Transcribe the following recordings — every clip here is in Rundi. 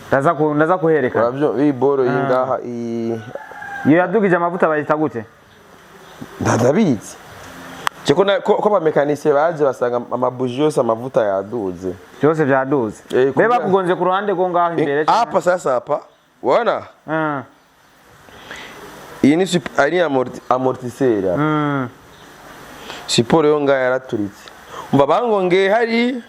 Ndaza kuherekana. Uravyo iyi boro y'ingaha iyi. Iyo yadugije amavuta bayita gute? Ndabizi. Ceko na ko abamekanisiye baje basanga amabuji yose amavuta yaduze. Byose byaduze. Eh, Be bakugonze ku ruhande rwo ngaho imbere. Hapa sasa hapa. Wana iyi ni ari amortisseur hapa. Siporo yo ngaha yaraturitse. Umva bangongeye hari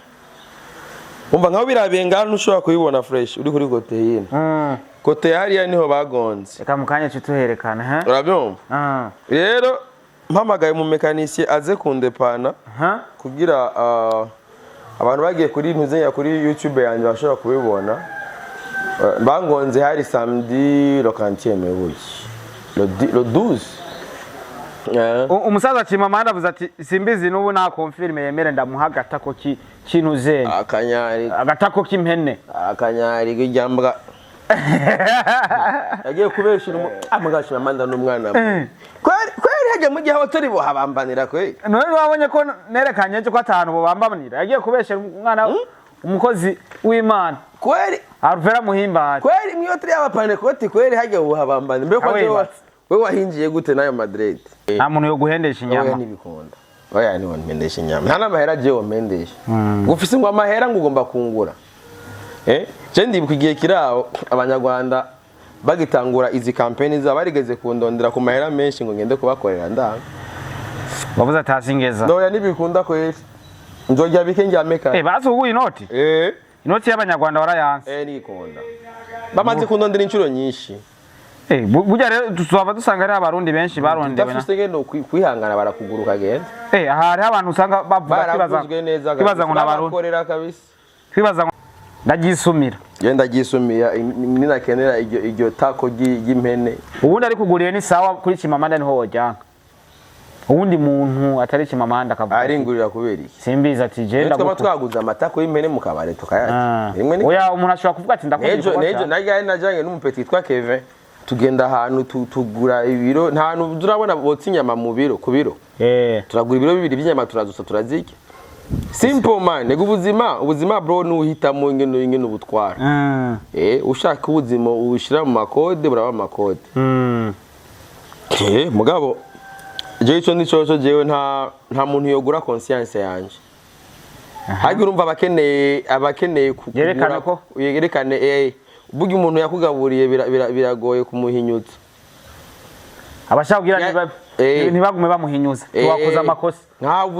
umva nkaho birabiye ngaha ntushobora kubibona fresh uri kuri côté hino. Côté hariya niho bagonze. Reka mu kanya tuherekana, ha? Urabyumva? Rero mpamagaye mu mekanisiye aze kundepana Ha? kugira abantu bagiye kuri ntuzenya kuri YouTube yanjye bashobora kubibona. Bangonze hari samedi le 40e buki le 12. Umusaza Chimamanda avuze ati simbizi n'ubu nta confirme yemere ndamuha agatako kinuzeni. Akanyari. Agatako k'impene. Akanyari k'ijyambwa yagiye kubeshera amugashira Chimamanda n'umwana we. Kweri kweri hajya mu gihe abatori bohabambanira kweri. None wabonye ko nerekanye ko atanu bobambanira yagiye kubeshera umwana umukozi w'Imana. Kweri. Alvera Muhimbare. Kweri mwiyo turi abapanekoti kweri hajya buhabambanira mbere ko Awe jewe batse. we wahinjiye gute nayo Madrid? Nta muntu yo guhendesha Oya inyama. ntibikunda. Oya ni wamendesha inyama. Nta n'amahera jewe wamendesha. Ngo ufise ngo amahera ngo ugomba kungura. Je ndibuka igihe kiraho abanyarwanda bagitangura izi campaign zabo barigeze kundondera ku mahera menshi ngo ngende kubakorera ndanga. Wavuze atasingeza. Oya ntibikunda kweri. Nzorya bike ndyame kare. Eh, bazi ubu inoti. Inoti y'abanyarwanda warayanse. Ntikunda. Bamaze kundondera inshuro nyinshi. Eh, burya rero tuzaba dusanga ari abarundi benshi barondewe na. Udafise ngendo kwihangana barakuguruka genda. Eh, aha hariho abantu usanga bavuga kibaza Baravuzwe neza kibaza ngo n'abarundi. babakorera kabisa. Kibaza ngo ndagisumira. Genda gisumira ninakenera iryo tako ry'impene. Ubundi ari kuguriye ni sawa kuri Chimamanda niho wojyana. Ubundi muntu atari Chimamanda akavuga ati, Aringurira kubera iki? Simbizi ati je Twaba ndagukunda. twaguze amatako y'impene mu kabare tukayarya. Rimwe ni Oya umuntu ashobora kuvuga ati ndakunda nejo igikorwa nejo cyawe. najyanye najyanye n'umupeti witwa Kevin tugenda ahantu tugura ibiro nta hantu turabona botsa inyama mu biro ku biro. Turagura ibiro bibiri by'inyama turazusa turazirya. Simple man, ego ubuzima bro nuhitamo ingene ubutwara. Ushaka ubuzima ubushira mu makode buraba mu makode. Mugabo jewe ico nico cyo jewe nta muntu yogura conscience yanje. Hagi urumva abakeneye kugura Yerekane ko. yerekane burya umuntu yakugaburiye biragoye kumuhinyuza. Abashaka kugira ntibagume bamuhinyuza. Tuwakoze amakosa.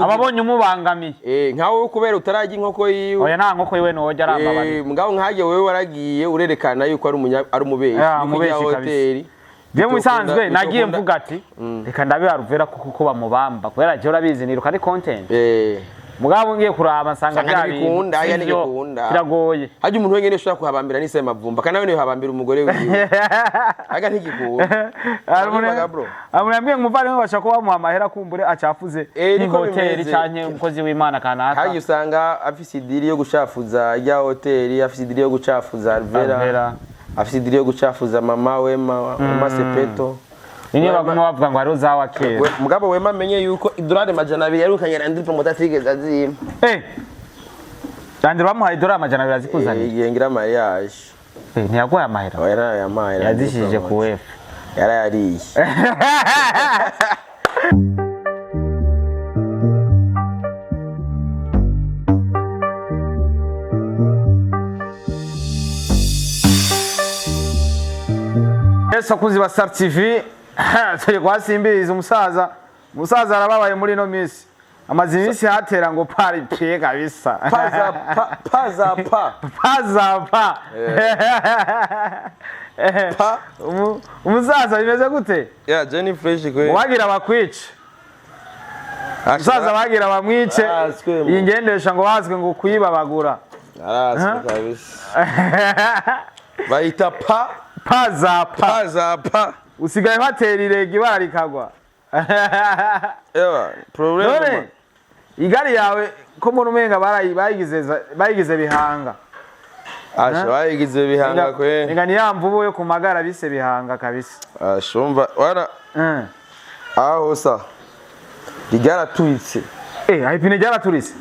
Ababonye umubangamiye. Nkawe kubera utarajya inkoko yiwe. Oya nta nkoko yiwe nojya arambabarira. Mugabo nkajye wewe waragiye urerekana yuko ari umubeshi. Ya, Yuko umubeshi ujya kabisa. hoteli. Je mu bisanzwe nagiye mvuga ati reka ndabe Alvera kuko bamubamba kubera je urabizi niruka ari content. Mugabo ngiye kuraba nsanga Nsanga bya bintu ntibikunda, aya sivyo, ntibikunda. biragoye. Hajya umuntu wenyine ushobora kuhabambira n'isema mavumba kandi nawe habambira umugore wiwe. Aga ntigikunda. Urabivuga, bro? Umuntu yambwiye ngo umuvandimwe bashaka kuba bamuha amahera kumbure acafuze Niko nk'ihoteli bimeze. canke umukozi w'Imana kanaka. Hajya usanga afise idiri yo gucafuza rya hoteli, afise idiri yo gucafuza Alvera, Alvera. afise idiri yo gucafuza mama Wema, Wema Sepeto. Niyo baguma bavuga ngo hariho za wa kera. Mugabo Wema amenye yuko idolari 200 yarukanye Landry Promoter atigeze azima. Landry bamuhaye idolari 200 azikuzaniye. Igihe ngira mariage. Ntiyaguhaye amahera. Oya, yarayampaye Landry Yazishije ku Promoter. wefu. Yarayariye. Yesu akunzi ba Star TV turi kwa Simbizi umusaza. Umusaza arababaye muri ino minsi. Amaze iminsi hatera ngo pari pie kabisa. Paza pa, paza pa. Paza pa. Pa. Umusaza bimeze gute? Ya Jenny Fresh kwe. Wagira bakwice. Umusaza bagira bamwice. Araswe mu. Iyi ngendesha ngo bazwe ngo kuyibabagura. Araswe kabisa. Bayita pa. Paza pa. Paza pa. Usigaye batera irege ibara rikagwa. Ewa, problem. None igari yawe ko mbona umenga bayigize bihanga. Asha bayigize bihanga kwe. Nga ni ya mvubu yo kumagara bise bihanga kabisa. Asha umva wana aho sa. Rigaratuitse. Aho ipine ryaraturitse.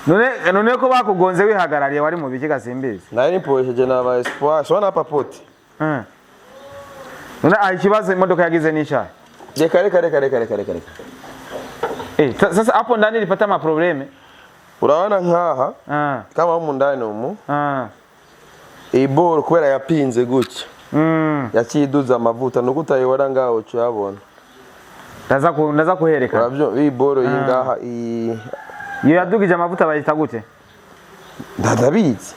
None ko bakugonze wihagarariye, wari mu biki, Gasimbizi? Nari niporesheje na ba Espoir, sona papoti. None aha ikibazo imodoka yagize n'icyayi? Reka, reka, reka, reka, reka, reka, reka. Sasa hapo ndani ilipata maproblème. Urabona nkaha, kama mu ndani umu, iyi boro kubera yapinze gutya, yaciye iduza amavuta, nuko utayibona ngaho ucuyabona. Ndaza kuherekana. Uravyo iyi boro iyi ngaha iyi. Iyo yadugije amavuta bayita gute? Ndabizi.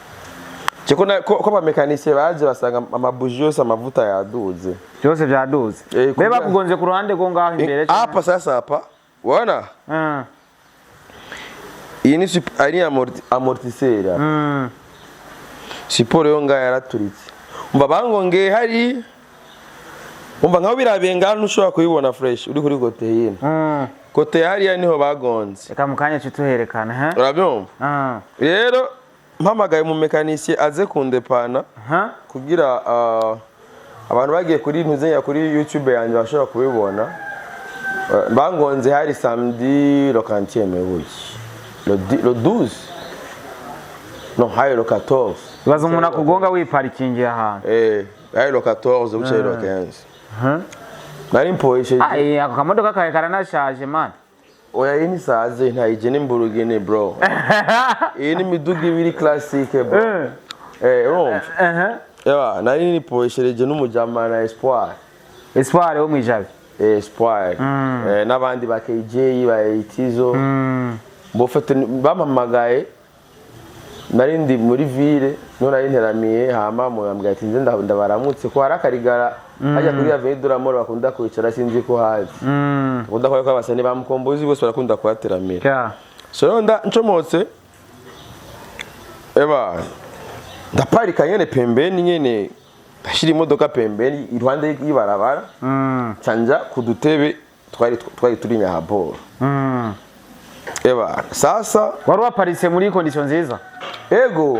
Ceko na ko abamekanisiye baje basanga amabuji yose amavuta yaduze. Byose byaduze. Eh, Be bakugonze ku ruhande rwo ngaho imbere? Hapa sasa, hapa wana iyi ni ari amortisseur hapa. Siporo yo ngaho yaraturitse, umva bangongeye hari, umva nkaho birabiye ngaho, ntushobora kubibona fresh uri kuri côté hino. Côté hariya niho bagonze. Reka mu kanya tuherekana, ha? Urabyumva? Rero mpamagaye mu mécanicien aze kundepana kugira abantu bagiye kuri ntuzenya kuri YouTube yanjye bashobora kubibona. Bangonze hari samedi le 40 buki le 12, non, hari le 14. Ibaza umuntu akugonga wiparikingiye ahantu. Hari le 14 buca le 15. Nari mpoyesheje. Ah, ako kamodoka kawe karanashaje, man. Oya, iyi ni saze ntayije n'imburugini, bro. Iyi ni imiduga ibiri classique, bro. Urumva? Ewa, nari nipoyeshereje n'umujama na Espoir. Espoir wo mwijabe? Espoir. N'abandi ba KJ, ba Itizo. Bofete bampamagaye, nari ndi muri ville, none nari nteramiye, hama muyambwira ati nze ndabaramutse ko hari akarigara hajya kuri Avenue de la Mort bakunda kwicara, sinzi ko hazi. Bakunda kuba abasani ba Mukombozi bose barakunda kuhateramira. So rero ncomotse, eba ndaparika nyene pembeni nyene, ndashira imodoka pembeni iruhande y'ibarabara, canja ku dutebe twari turi nyahaboro. Eba sasa Wari waparitse muri condition nziza? Ego,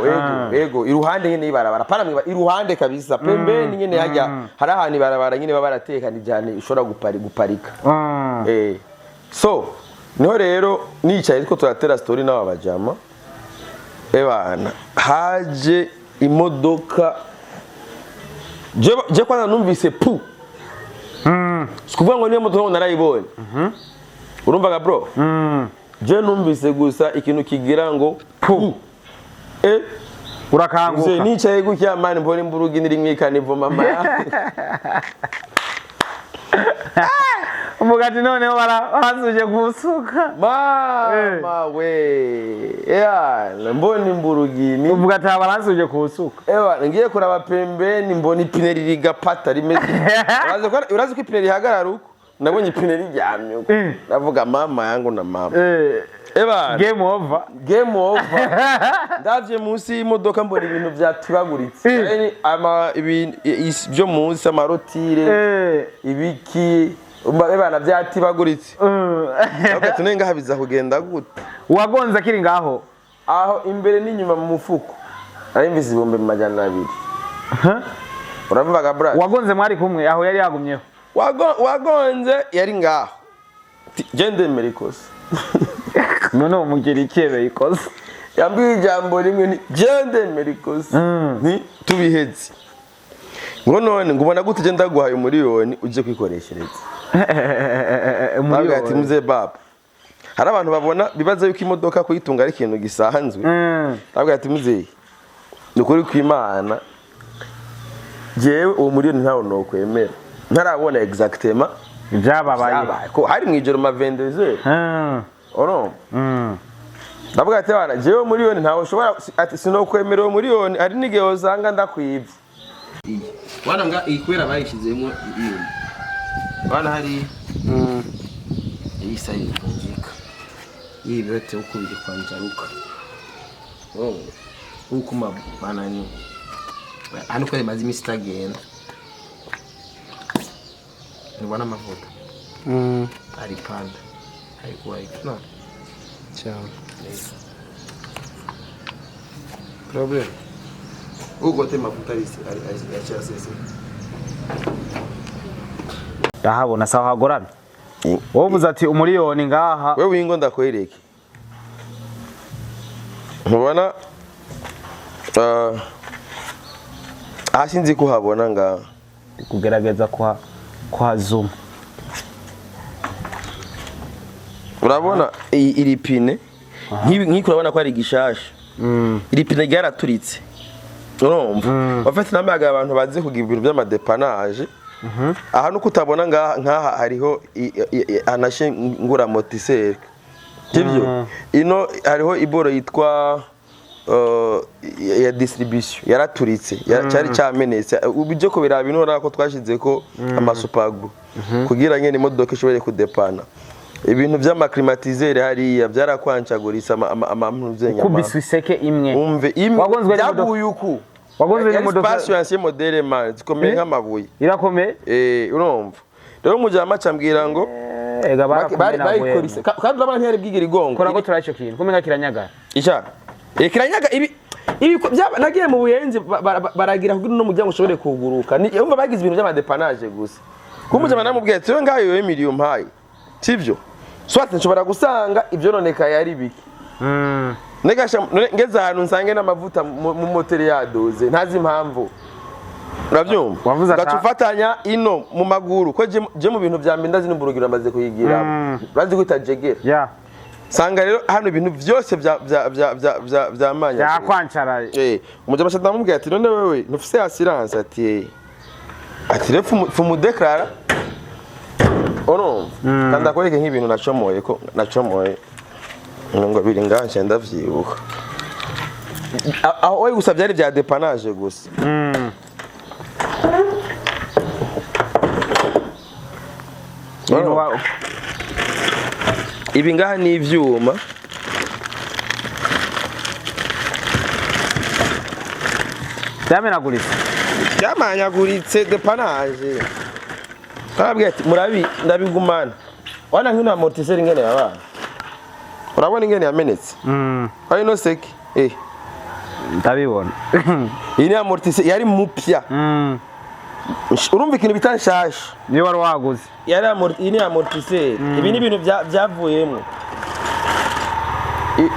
ego, iruhande nyene y'ibarabara, pana iruhande kabisa, pembeni nyene hajya hari ahantu ibarabara nyene baba baratekanije ahantu ushobora guparika. So niho rero nicaye ariko turatera story n'aba bajama, ebana haje imodoka. Je kwanza numvise pu, sikuvuga ngo niyo modoka ngo narayibonye. Urumvaga, bro? Je numvise gusa ikintu kigira ngo pu. Urakanguka. Mzee, nicaye gutya, man, mbona imburugi niri mwikanivo mama yangu. Uvuga ati noneho barasuje kusuka. Mama we, yeah, mbona imburugini. Uvuga ati aba baransuje kusuka. Ewa, ngiye kuraba pembeni mbona ipine ririgapata rimeze. Urazi ko ipine rihagarara uko? Nabonye ipine riryamye uko. Ndavuga mama yangu na mama. Eba Game over. Game over. Ndavye munsi y'imodoka mbona ibintu vyaturaguritse. Yani ama ibintu byo munsi, amarotire, ibiki, ebana vyatibaguritse. Ndavuga ati nenga habiza kugenda gute? Uwagonze akiri ngaho? Aho imbere n'inyuma mu mufuko nari mvise 200,000. Uravuga, bra. Uwagonze mwari kumwe aho yari yagumyeho? Wagonze yari ngaho. Je ndemera ikosa. None umugira ikebe ikosa? Yambwiye ijambo rimwe, ni je ndemera ikosa, ni tubiheze, ngo none ngo ubona gute je ndaguhaye 1 miliyoni uje kwikoreshereza? Ndavuga ati muze baba, hari abantu babona bibaza yuko imodoka kuyitunga ari ikintu gisanzwe. Ndavuga ati muzeyi, ni ukuri kw'Imana, jewe uwo miliyoni ntawo nokwemera ntarabona exactement Ibyababaye. Vyabaye ko hari mwijoro ma 22. Urumva? Ndavuga ati bana, jewe miliyoni ntawe ushobora, ati sinokwemera uwo miliyoni, ari n'igihe usanga ndakwivye. Wana nga iyi kubera bayishizemo iyo. Wana hari iyi sayi ivunjika. Iyi yote huku biri kwanjaruka. Oh. Huku manani. Hano ko rimaze iminsi itagenda. Nubona amavuta. Aripanda. Haikuwa no. Cyane. Problem. Huko te mafuta ari ari Ndahabona sawa hagoramye. Wowe uvuze ati 1 miliyoni ngaha. Wewe wingo ndakwereke. Ntubona aha? Sinzi ko uhabona ngaha. Kugerageza kwa zoom. Urabona iri pine nk'iki? Urabona ko ari gishasha. Iri pine ryaraturitse, urumva? Bafite n'amaga abantu bazi kugira ibintu by'ama dépannage. Aha nuko utabona ngaha, nkaha hariho anashe ngura amortisseur, sibyo? Ino hariho iboro yitwa ya distribution yaraturitse, cyari cyamenetse. Uburyo ko biraba inora ko twashize ko ama super glue kugira ngene imodoka ishobore kudepana. Ibintu by'ama climatiseur hariya byarakwancaguritse, Kubiswe iseke imwe. Umve, imwe. Wagonzwe n'imodoka. Byaguye uku. Wagonzwe Yari n'imodoka. Space ancien modèle man, zikomeye Eh? nk'amabuye. Irakomeye. Urumva rero umujama acambwira ngo Ega barakumenaguye. Bayikorise kandi urabona ntiyari bwigire igongo. Kora ko turaye ico kintu kumenga kiranyagara. Isha kiranyaga ibi nagiye mu Buyenzi baragira kugira uno muryango ushobore kuguruka. Ni umva bagize ibintu by'ama dépannage gusa. Kuko umujama namubwiye ati: "Wewe ngayo yowe miliyoni mpaye, sivyo? Soit nshobora gusanga ibyo nonekaye ari biki." Negasha none ngeze ahantu nsange n'amavuta mu moteri yaduze, ntazi impamvu, urabyumva? Wavuze Ugaca ufatanya ino mu maguru ko je mu bintu vya mbere ndazi n'umburugiro amaze kuyigira, urazi ko itajegera. Sanga rero hano ibintu byose vya vya vya vya vya vyamanya. Yakwancara. Umujama ndamubwira ati: "None wewe ntufise assurance?" Ati: "Eh." Ati: "Rero fumu déclara." Urumva, kandi akwereke nk'ibintu nacomoye, ko nacomoye ngo biri ngaha, nca ndavyibuka. Aho we gusa byari bya dépannage gusa. Ibintu Ibi ngaha ni ivyuma. Byamenaguritse. Byamanyaguritse, dépannage. Karabwiye ati: "Murabi ndabigumana." Wana nk'ino amortisseur ingene yabaye, urabona ingene yamenetse? Ari no seki. Ndabibona. Iyi ni amortisseur yari mupya. Urumva ikintu bita nshasha. Niyo wari waguze. Yari iyi ni amortisseur. Ibi ni ibintu byavuyemo.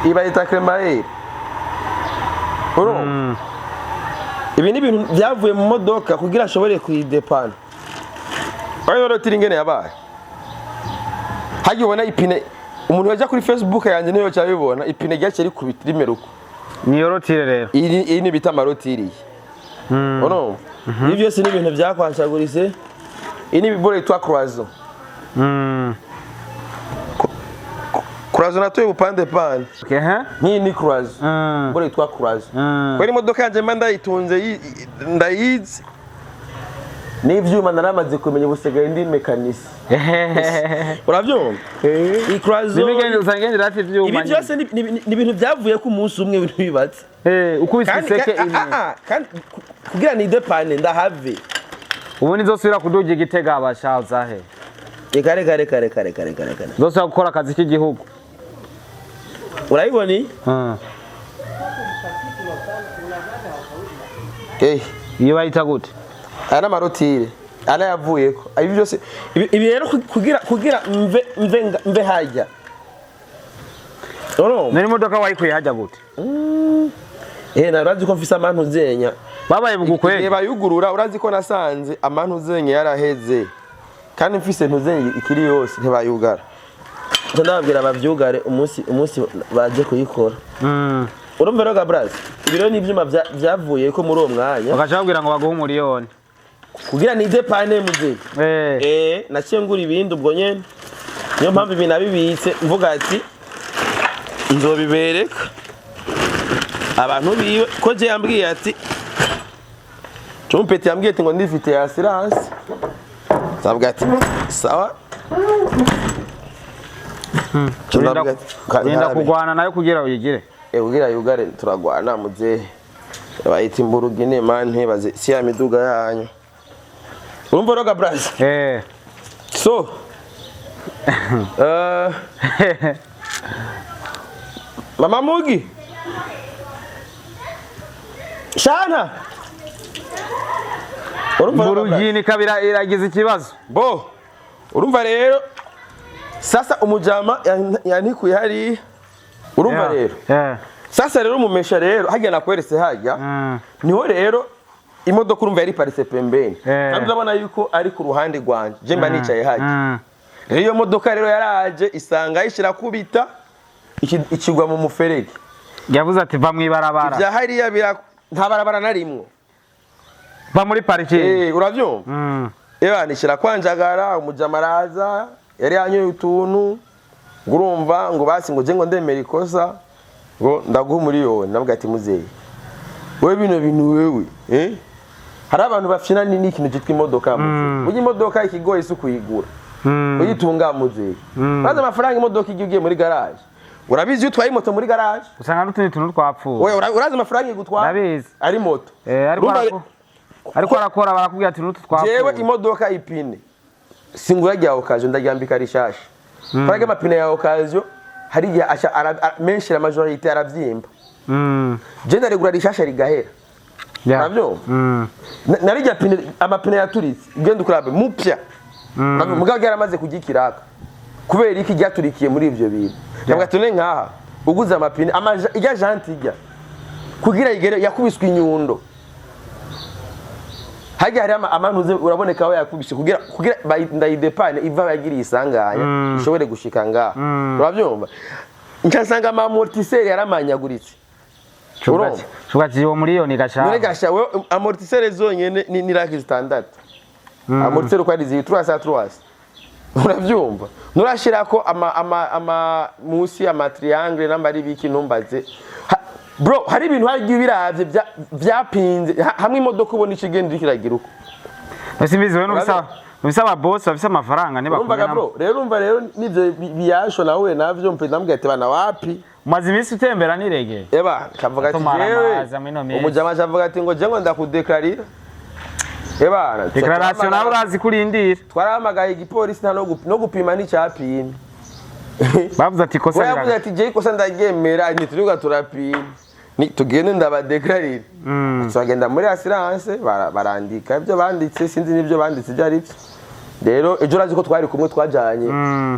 Ibayita crémaillère, urumva? Ibi ni ibintu byavuye mu modoka kugira ashobore kuyidepana. Ayo rero ingene yabaye hagiye, ubona ipine. Umuntu yajya kuri Facebook yanjye niyo cyabibona, ipine ryaciye rikubita rimera uko. Niyo rotire rero. Iyi ni bita ama rotule, urumva? Ibi byose ni ibintu byakwancaguritse. Iyi ni ibiboro yitwa cloison. Cloison natoye bupande pande. Okay, ha? Nk'iyi ni cloison. Iboro yitwa cloison. Kubera imodoka yanjye mba ndayitunze, ndayizi n'ivyuma naramaze kumenya, ubusigaye ndi mécanicien, uravyumva? Iyi cloison. Nimigende usanga ngendera hafi ivyuma. Ibi byose ni ibintu byavuye ku munsi umwe, ibintu bibatse. Ukubise Kandi iseke imwe. Kandi kugira ni dépanne ndahave. Ubu nizosubira kuduga igitega abashaza he? Reka reka reka reka reka reka reka. Nzosubira gukora akazi k'igihugu. Urayibona iyi? Iyo bayita gute? Aya ni ama rotule ana yavuyeko. Ibi byose ibi rero kugira mve hajya, urumva? Nari imodoka wayikuye hajya gute? Na urazi ko mfise amantu zenya. Babaye bugukwega. Igihe bayugurura, urazi ko nasanze amantu zenya yaraheze kandi mfise ntuzenya ikiri yose, ntibayugara. Nca ndababwira bavyugare umunsi baje kuyikora. Urumva rero Gabras, ibi rero ni ivyuma vyavuye ko muri uwo mwanya. Bagaca babwira ngo baguhe umuriyoni. Kugira ni dépanne muze. Naciye ngura ibindi ubwo nyene. Niyo mpamvu ibi nabibitse, mvuga ati nzobibereka abantu biwe ko je yambwiye ati Trumpet yambwiye ati ngo ndifite assurance. Sabwa ati sawa. Urinda urinda kugwana nayo kugira uyigire. Kugira yugare turagwana muzehe. Bayita imburugine man, ntibaze si ya miduga yanyu. Urumva rero Gabras? So Mama Mugi Shana, urumva rero, Gabras? Mburugini kabira iragize ikibazo. Bo urumva rero sasa umujama yantikuye hariya, urumva rero? Sasa rero umumesha rero hajya nakweretse hajya, niho rero imodoka urumva yari iparitse pembeni, kandi urabona yuko ari ku ruhande rwanje, je mba nicaye hajya. Rero iyo modoka rero yaraje isanga ayishira kubita ikigwa mu muferege. Yavuze ati: "Va mw'ibarabara." Ibya hariya bira nta barabara narimwo. Va muri parking. Uravyumva? Eba nishira kwanjagara, umujama araza, yari yanyoye utuntu, ngo urumva ngo basi ngo je ngo ndemera ikosa, ngo ndaguha 1 miliyoni. Ndavuga ati: "Muzeyi, wewe bino bintu wewe, hari abantu bafyina n'ikintu cyitwa imodoka, muzeyi. Burya imodoka ikigoye si ukuyigura, kuyitunga, muzeyi. Maze amafaranga imodoka igiye ugiye muri garage, urabizi iyo utwaye moto muri garage, Usanga n'utundi tuntu twapfuye. Oya, urazi amafaranga igutwara?" Ndabizi. Ari moto. Ariko ariko arakora, barakubwira ati n'utu twapfuye. Jewe imodoka ipine singura rya occasion, ndaryambika rishasha. Kubera amapine ya occasion hari igihe menshi, la majorité aravyimba. Je ndarigura rishasha rigahera. Uravyumva? Narirya pine, amapine yaturitse, ugenda ukurabe mupya. Uravyumva? Mugabo ryaramaze kugikiraka kubera iki ryaturikiye muri ivyo bintu. Ndavuga ati: "None nkaha uguze amapine irya jante ijya kugira igere yakubiswe inyundo hajya hari amantuze uraboneka aho yakubise kugira ndayidepane iva yagiriye isanganya ishobore gushika ngaha." Uravyumva? Nsanga ama amortisseur yaramanyaguritse. Urumva? Cuba uwo miliyoni gasha. None gasha wewe, amortisseur zonyene ni laki 6, amortisseur uko ari zibiri, trois cent trois. Uravyumva? Nurashirako ama musi ama triangle namba ari biki, ntumbaze. Bro, hari ibintu hagiye biravye vyapinze hamwe imodoka ubona ikigenda iriko iragira uko. Ese mbizi wewe nubisaba boss bafise amafaranga Urumvaga? ntibakumena. Bro, rero urumva rero nivyo biyasho nahuye navyo mpe, ndamubwira ati: "Bana, wapi." Umaze iminsi utembera nirege. Eba kavuga ati Tumara jewe amazi mwino minsi. Umujama avuga ati ngo je ngo ndakudeklarira. Eba Declaration nawe urazi kurindira. Twarahamagaye igipolisi, nta no gupima n'icyapimye. Bavuze ati ikosa We yavuze riraga. ati: "Je ikosa ndaryemera, ntituribuka turapima." Ni tugende ndabadeklarira. Turagenda muri assurance, barandika ibyo banditse, sinzi n'ibyo banditse ibyo ari byo. Rero ejo urazi ko twari kumwe, twajanye,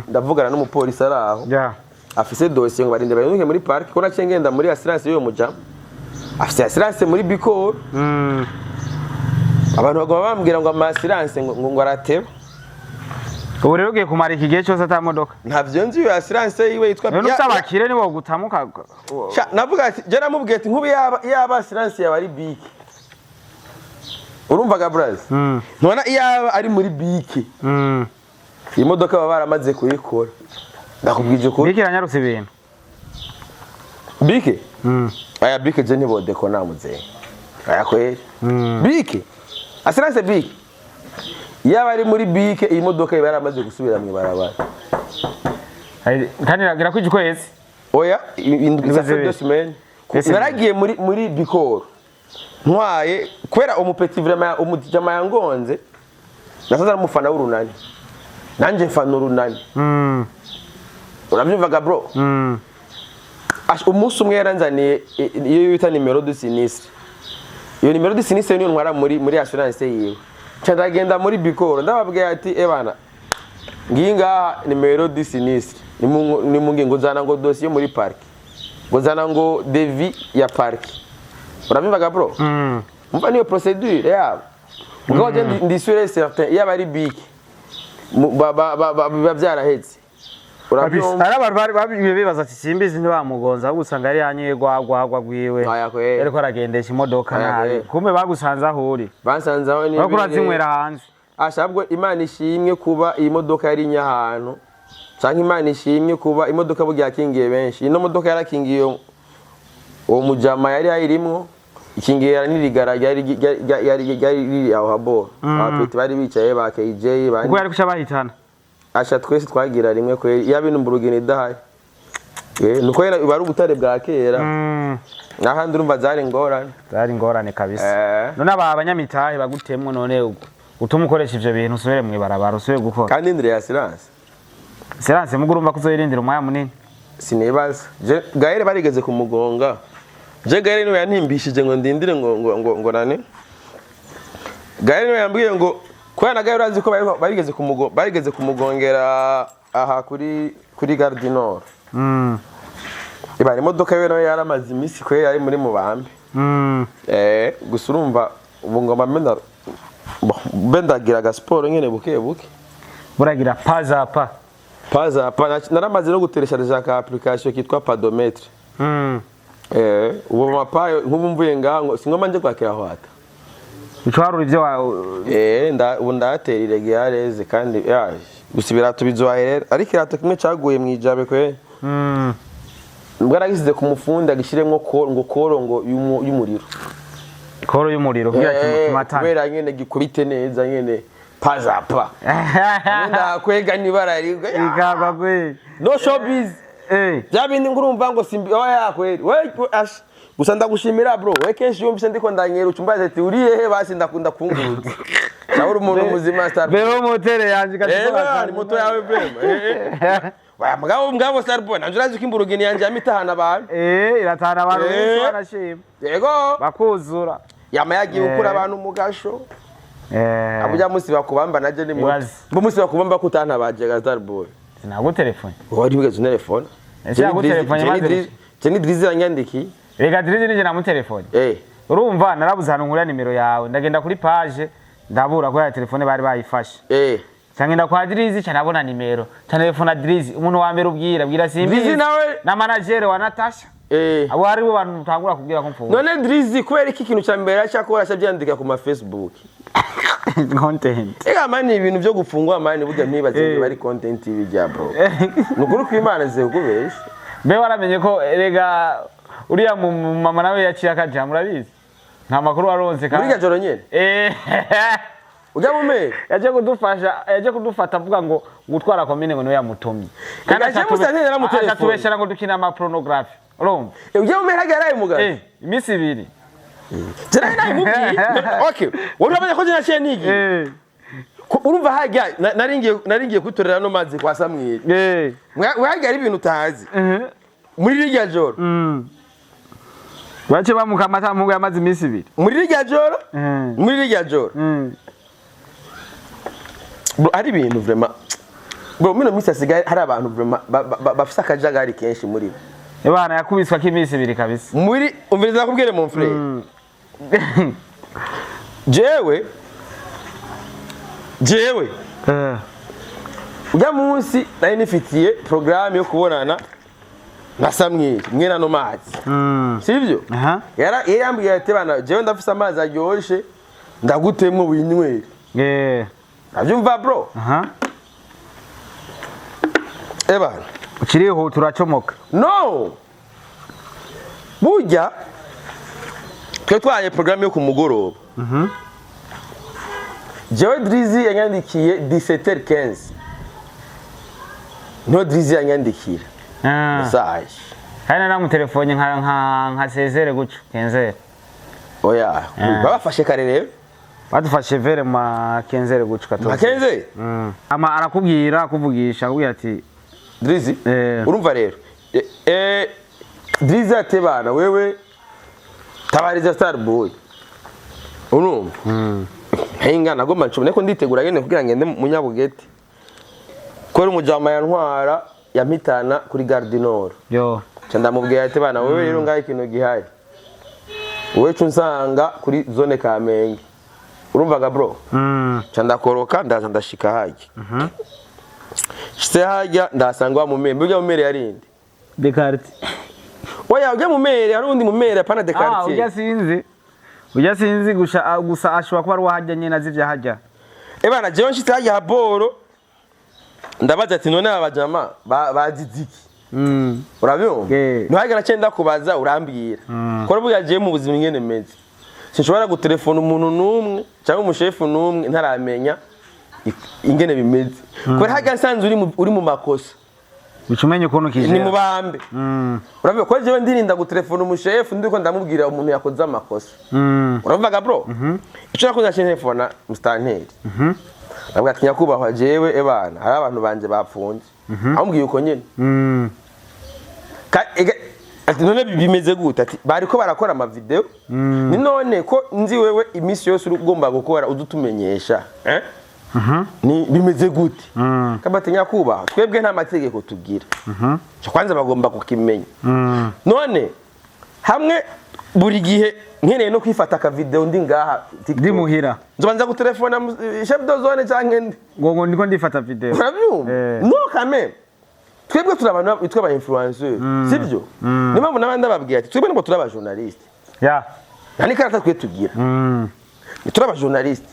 ndavugana n'umupolisi ari aho afise dosiye, ngo barinde bayinuke muri park, ko naciye ngenda muri assurance y'uwo mujama afise assurance muri Bicor. Abantu baguma bambwira ngo ama assurance ngo arateba. Ubu rero ugiye kumara iki gihe cyose ata modoka? Ntavyo nzi, iyo assurance yiwe yitwa Rero ufite abakire nibo gutamuka. Sha, navuga ati je namubwiye ati nkubu yaba assurance yawe ari BIC, urumvaga braz, ntubona iyaba ari muri BIC, iyi modoka baba baramaze kuyikora, ndakubwije ukuri. BIC iranyarutse ibintu. BIC, aya BIC je ntibodeko namuzehe, aya kweri. BIC, assurance BIC, yaba ari muri BIC iyi modoka iba yaramaze gusubira mu ibarabara. Kandi iragira kwija ukwezi. Oya, indwi, ça fait zibiri. 2 semaines. Ese Naragiye muri Bikoro ntwaye kubera umupeti, vraiment umujama yangonze nasaza ari umufana w'Urunani, nanjye mfana Urunani. Urabyumvaga bro? Umunsi umwe yaranzaniye iyo bita numéro de sinistre. Iyo numéro de sinistre niyo ntwara muri assurance yiwe. Nca ndagenda muri Bikoro, ndababwiye ati: "Ebana, ngiyi ngaha numéro de sinistre, nimunge ngo nzana ngo dossier muri parc, ngo nzana ngo devis ya parc." Urabyumvaga bro? Umva, niyo procédure yabo. Mugabo je ndi sûr et certain, iyo aba ari BIC biba byarahetse. Urabyumva? Hari abantu bari bibaza ati: "Simbizi ntibamugonza," ahubwo usanga yari yanyoye rwagwagwa rwiwe. Oya kweri. Yariko aragendesha imodoka Oya nabi. kweri. Kumbe bagusanze aho uri. Bansanze aho ni Bariko urazinywera hanze. Ashabwo Imana ishimwe kuba iyi modoka yari inyahantu, canke Imana ishimwe kuba imodoka burya yakingiye benshi. Ino modoka yarakingiye uwo mujama yari ayirimwo, ikingiye n'irigara ryari riri aho haboro, abapeti bari bicaye ba KJ bandi. Kuko yari kuca bahitana. Asha twese twagira rimwe kweri, yaba ino mburugini idahari. Nuko yera iba ari ubutare bwa kera, n'ahandi urumva zari ingorane. Zari ingorane kabisa. None aba abanyamitahe bagutemwo, none utuma ukoresha ivyo bintu, usubire mw'ibarabara, usubire gukora. Kandi indire ya assurance. Assurance mugo urumva ko uzoyirindira umwanya munini. Sinibaza. Je Gaël barigeze kumugonga. Je Gaël niwe yantimbishije ngo ndindire ngo nane. Gaël niwe yambwiye ngo kubera na Gaël urazi ko barigeze kumugongera aha kuri Gare du Nord. Ibara imodoka yiwe nayo yaramaze iminsi kwe yari muri mubambe. Gusa urumva ubu ngoma mbe ndagira agasiporo nyene buke buke. Buragira paza pa. Paza pa, naramaze no gutereshaje ka application kitwa Padomètre. Ubu mapayo nk'ubu mvuye ngaho ngo singoma nje kwakira hwata. Ucwarura ivyo wa. Ubu ndatera irege yareze kandi yaje. Gusa ibirato bizoherera, ariko irato kimwe caguye mwijabe kwe. Mbwa naragisize ku mufundi agishiremwo ngo koro ngo y'umuriro. Koro y'umuriro kugira kimatane. Kubera nyene gikubite neza nyene paza pa. Ndakwega nibara rigwe. Ikagwa kwe. No showbiz. Bya bindi ngurumva ngo simbi oya kweri. We ash. Gusa ndagushimira bro. We kenshi yumvise ndiko ndanyera ucumbaze ati uri hehe, basi ndakunda kunguruza. Cyangwa uri umuntu muzima, star. Bero motere yanje. Ni moto yawe vraiment. Waya mugabo star boy, nanje urazi ko imburugini yanje yamitahana abantu. Iratahana abantu benshi banashima. Yego. Bakuzura. Yama yagiye gukura abantu mu gasho. Abuja musi bakubamba naje ni moto. Ibaze. Mbo musi bakubamba kutantabaje ga star boy. Sinagutelefone. Wari wigeze unterefone? Ese yagutelefone maze? Jenny Drizzy yanyandikiye. Rega Drizzy nije namutelefone. Urumva narabuze ahantu nkurira nimero yawe, ndagenda kuri page ndabura ko ya telefone bari bayifashe. Cyangwa kwa Drizzy cyane abona nimero. Telefone Drizzy, umuntu wa mbere ubwira bwira simbi. Drizzy nawe na manager wa Natasha. Abo ari bo bantu mutangura kubwira ko mfuwe. None Drizzy kubera iki kintu cya mbere cyakora cyabyandika ku ma Facebook? Content. Ega man, ibintu byo gufungwa man, burya ntibaze ngo bari content bijya bro. Nukuri kw'Imana ze kubesha. Mbe waramenye ko rega uriya mama nawe yaciye akaja, murabizi? Nta makuru waronse Muri kandi. gajoro nyene. Ujya mu mere. Yaje kudufasha, yaje kudufata avuga ngo gutwara komine ngo niwe yamutumye. Rega je Musanteri yaramutelefone. Acatubeshera ngo dukina ama pornography. Urumva? Ujya mu mere hagaraye mugabo. Iminsi 2. Je nari nabimubwiye. Okay. Wowe urabona ko je naciye nigi. Urumva hajya naringiye kwitorera no mazi kwa Samweli. Wajya ari ibintu utazi. Muri rirya joro. Bace bamukamata mungu yamaze iminsi 2. Muri rirya joro. Muri rirya joro. Bro, hari ibintu vraiment. Bro, mino minsi hasigaye hari abantu vraiment bafise akajagari kenshi muri bo. Ebana yakubiswa k'iminsi 2 kabisa. Muri umviriza nakubwire mon frère. Jewe ujya munsi nari nifitiye programme yo kubonana na Samweli mwene ano mazi. Sivyo? Aha. Yari yambwiye ati bana jewe ndafise amazi aryoshe ndagutemwo winywere. Avyumva bro? Aha. Ebana. Ukirihuta uracomoka. No! Burya twe twaye programme yo ku mugoroba. Jewe Drizzy yanyandikiye 17h15. Niho Drizzy yanyandikira. Message. Kandi naramutelefone nka sezere guco kenzere. Oya, babafashe kare rero. Badufashe vere ma kenzere guco katoze. Makenze? Ama arakubwira akuvugisha akubwira ati Drizzy? Urumva rero. Drizzy atebana wewe tabariza Star Boy. Urumva? Hinga nagomba ncumi niko nditegura nyene kugira ngende mu Nyabugete. Kora umujama yantwara yampitana kuri Gare du Nord. Yo. Ca ndamubwira ati bana wewe rero ngaho ikintu gihari. Wewe ca unsanga kuri zone Kamenge. Urumvaga bro? Ca ndakoroka ndaza ndashika harya. Shitse harya ndasanga wa mumere, mbega mumere yarinde. Descartes. Oya ujya mumere hari undi mumere apana de quartier. Ujya sinzi. Ujya sinzi gusa gusa ashobora kuba ari uwahajya nyene azi ivyo hajya. Ebana jewe nshitse harya haboro ndabaza ati none aba bajama baziziki. Urabyumva? Ntuhagera naciye ndakubaza urambwira. Ko burya jewe mu buzima ingene meze. Sinshobora gutelefona umuntu n'umwe cyangwa umushefu n'umwe ntaramenya ingene bimeze. Kubera harya nsanze uri mu makosa. Uca umenya ukuntu kije. Ni mu bambe. Urabyumva ko jewe ndirinda gutelefona umushefu ndiko ndamubwira umuntu yakoze amakosa. Uravuga bro? Icyo nakoze naciye telefona mustanteri. Ndavuga ati nyakubahwa jewe ebana hari abantu banje bapfunze. Amubwiye uko nyene. Ati none bimeze gute? Ati bariko barakora ama video. Ni none ko nzi wewe iminsi yose uri ugomba gukora udutumenyesha. Eh? Ni bimeze gute? Kabati nyakubaha, twebwe nta mategeko tugira. Cyo kwanza bagomba kukimenya. None hamwe buri gihe nkeneye no kwifata aka video ndi ngaha TikTok. Ndi muhira. Nzobanza gutelefona chef de zone canke ndi Ngo ndiko ndifata video. Urabyumva? Eh. No, quand même twebwe turi abantu bitwa aba influenceur, sibyo? Niyo mpamvu n'abandi bababwiye ati twebwe ntabwo turi aba journaliste, nta n'ikarata twe tugira. Turi aba journaliste.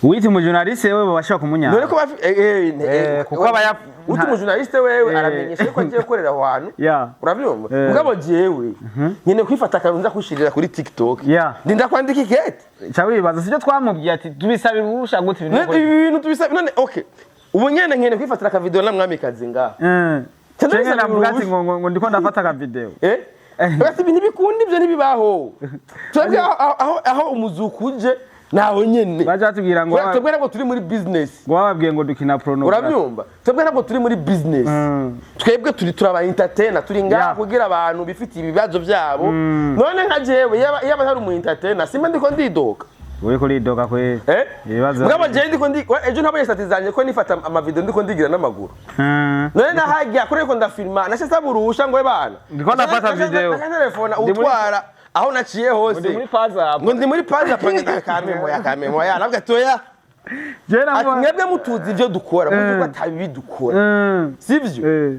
Wita umujournaliste wewe bashaka kumunyara. None ko Kuko aba uti umujournaliste wewe aramenyesha ko agiye gukorera aho hantu. Urabyumva? Mugabo jewe nyine kwifata akantu nza kwishirira kuri TikTok, ndinda kwandika ikete. Ca wibaza sibyo twamubwiye ati tubisabira uruhusha gute ibintu? Ibi bintu tubisaba none? Okay, ubu nyene nkene kwifatira aka video na mwamikazi ngaha. Cyangwa Cyangwa bisabira navuga ati uruhusha. ngo ndiko ndafata aka video. Basi ibintu bikunda ibyo ntibibaho. Twebwe aho umuzuku uje naho nyene. Baje batubwira ngo Twebwe ntabwo turi muri business. Ngo bababwiye ngo dukina pornography. Urabyumva? Twebwe ntabwo turi muri business. Twebwe turi aba entertainer, turi ngaha kugira abantu bifitiye ibibazo byabo. None nka jewe yaba ntari umu entertainer, simba ndiko ndidoka. Uri kuridoka kwe. Eh? Ibibazo. Mugabo jewe ndiko ndi ejo ntabonye status zanje ko nifata amavideo ndiko ndigira n'amaguru. None nahajya kuri ko ndafilma nashe saba uruhusha ngo bana. Ndiko ndafata video. Nashe telefona utwara aho naciye hose. Ndi muri paza. Ngo ndi muri paza pa kamemo ya kamemo ya nabwo atoya. Je Ati na mwebwe mutuzi ibyo dukora, muzi ko atabibi dukora. Sivyo?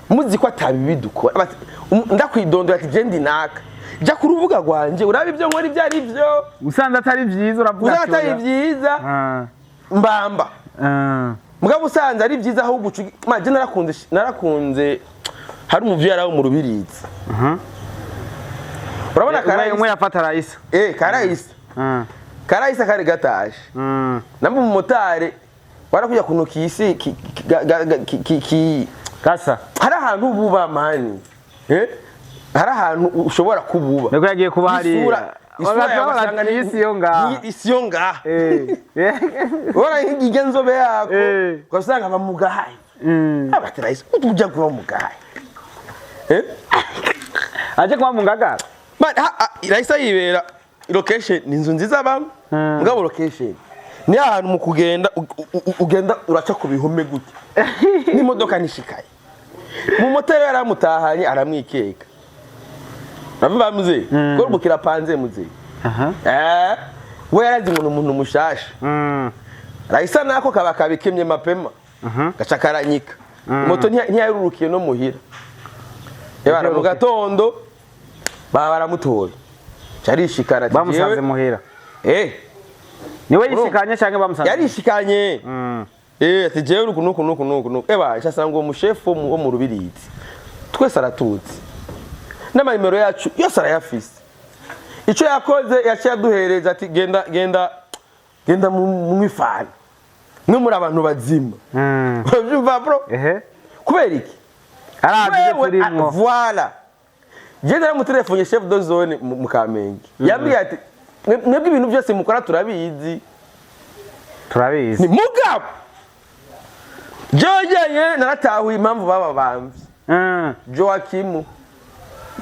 Muzi ko atabibi dukora. Bati, ndakwidondora ati je ndi naka. Jya ku rubuga rwanje urabe ibyo nkora ibyo ari byo. Usanze atari byiza uravuga Usanze ati atari oya. byiza mbamba. Mugabo usanze ari byiza ahubwo ma je narakunze hari umuvyeyi wo mu Rubirizi. Urabona Umwe Karayisa? yafata Raisa. Eh, Karayisa. Karayisa kari gataje. Namba umumotari warakujya kunuka isi ki, ki, ga- ga- ga- ki, ki, ki, Kasa. hari ahantu buba mani. Eh? Hari ahantu ushobora kububa. Niko yagiye kuba hariya. Isura yawe wasanga ni isi yo ngaha. Ni isi yo ngaha. Urabona nk'irya nzobe yako, ugasanga bamugahaye. Abati Raisa, ujya kuba mugahaye. Eh? Aje kuba mu Ngagara. Man, Raisa yibera location ni inzu nziza bamwe. Mugabo location ni ahantu mu kugenda ugenda uraca ku bihome gute, n'imodoka nishikaye. Mu moteri yaramutahanye aramwikeka. Uravuga muze ko rubukira panze muze. Eh, we yarazi ngo ni umuntu mushasha. Raisa nako kaba kabikemye mapema, gaca karanyika moto ntiyarurukiye no muhira. Ebana mu gatondo baba baramutoye, carishikana ati Bamusanze muhira. Eh. Niwe yishikanye cyangwa bamusanze? Yarishikanye. Eh, ati jewe nuku nuku nuku nuku nuku. Eba nsanga uwo mushefu wo mu Rubirizi twese aratuzi n'amanimero yacu yose arayafise. Ico yakoze yaciye aduhereza ati genda genda genda mwifana mwe muri abantu bazima. Urabyumva bro? Ehe. Kubera iki? Arazi ibyo Wewe, turimwo. Voilà, je naramutelefone chef de zone mu Kamenge, yambwiye ati mwebwe ibintu byose mukora turabizi. Turabizi. Ni mugabo jewe jyenyine naratahuye impamvu baba bamvye. Joakimu.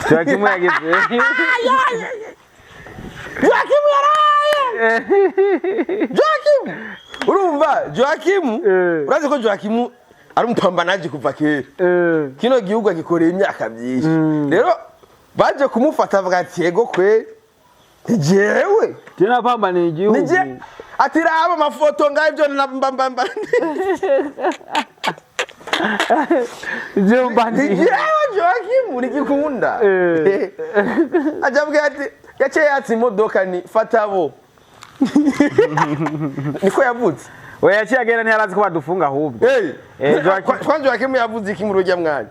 Joakimu yagize. Joakimu yaraye. Joakimu, urumva Joakimu? Urazi ko Joakimu ari umupambanaji kuva kera. Kino gihugu agikoreye imyaka myinshi. Rero baje kumufata bavuga ati yego kwe, ni jewe. Je napambaniye igihugu. Nije ati raba amafoto ngaho ibyo na mbambamba. Je Ni mbaniye. jewe Joakimu nigikunda. Aja avuga ati yaciye yatsa imodoka ni fatabo, niko yavutse. Oya, yaciye agenda, ntiyarazi ko badufunga ahubwo. Hey, Joakim- kwa Joakim yavuze iki muri urya mwanya?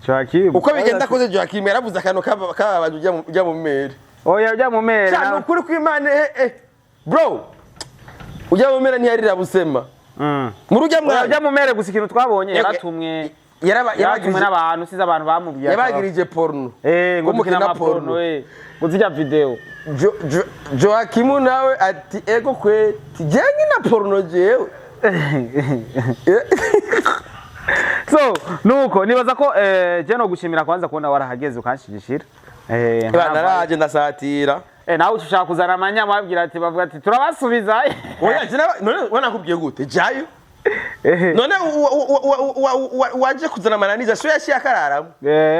Joakim. Uko bigenda koze Joakim yaravuze akantu kababaje ujya mu mere. Oya, ujya mu mere. Cyane ukuri kw'Imana, bro, ujya mu mere ntiyarira busema. Muri urya Oya, mwanya ujya mu mere gusa ikintu twabonye Yego. yaratumwe. Yaratumwe n'abantu, size abantu bamubwiye. Yabagirije porno. Eh, ngo Ko dukina mukina amaporno porno. Ngo zijya video. Joakimu nawe ati ego kwe, je nkina porno jewe. So, nuko nibaza ko je no gushimira kwanza kubona warahageze ukanshigishira. Naraje ndasatira. Nawe ushaka kuzana amanyama, babwira ati, bavuga ati turabasubiza. Oya, je none wanakubwiye gute? Jayo. None waje kuzana amananiza, so yaciye akararamo.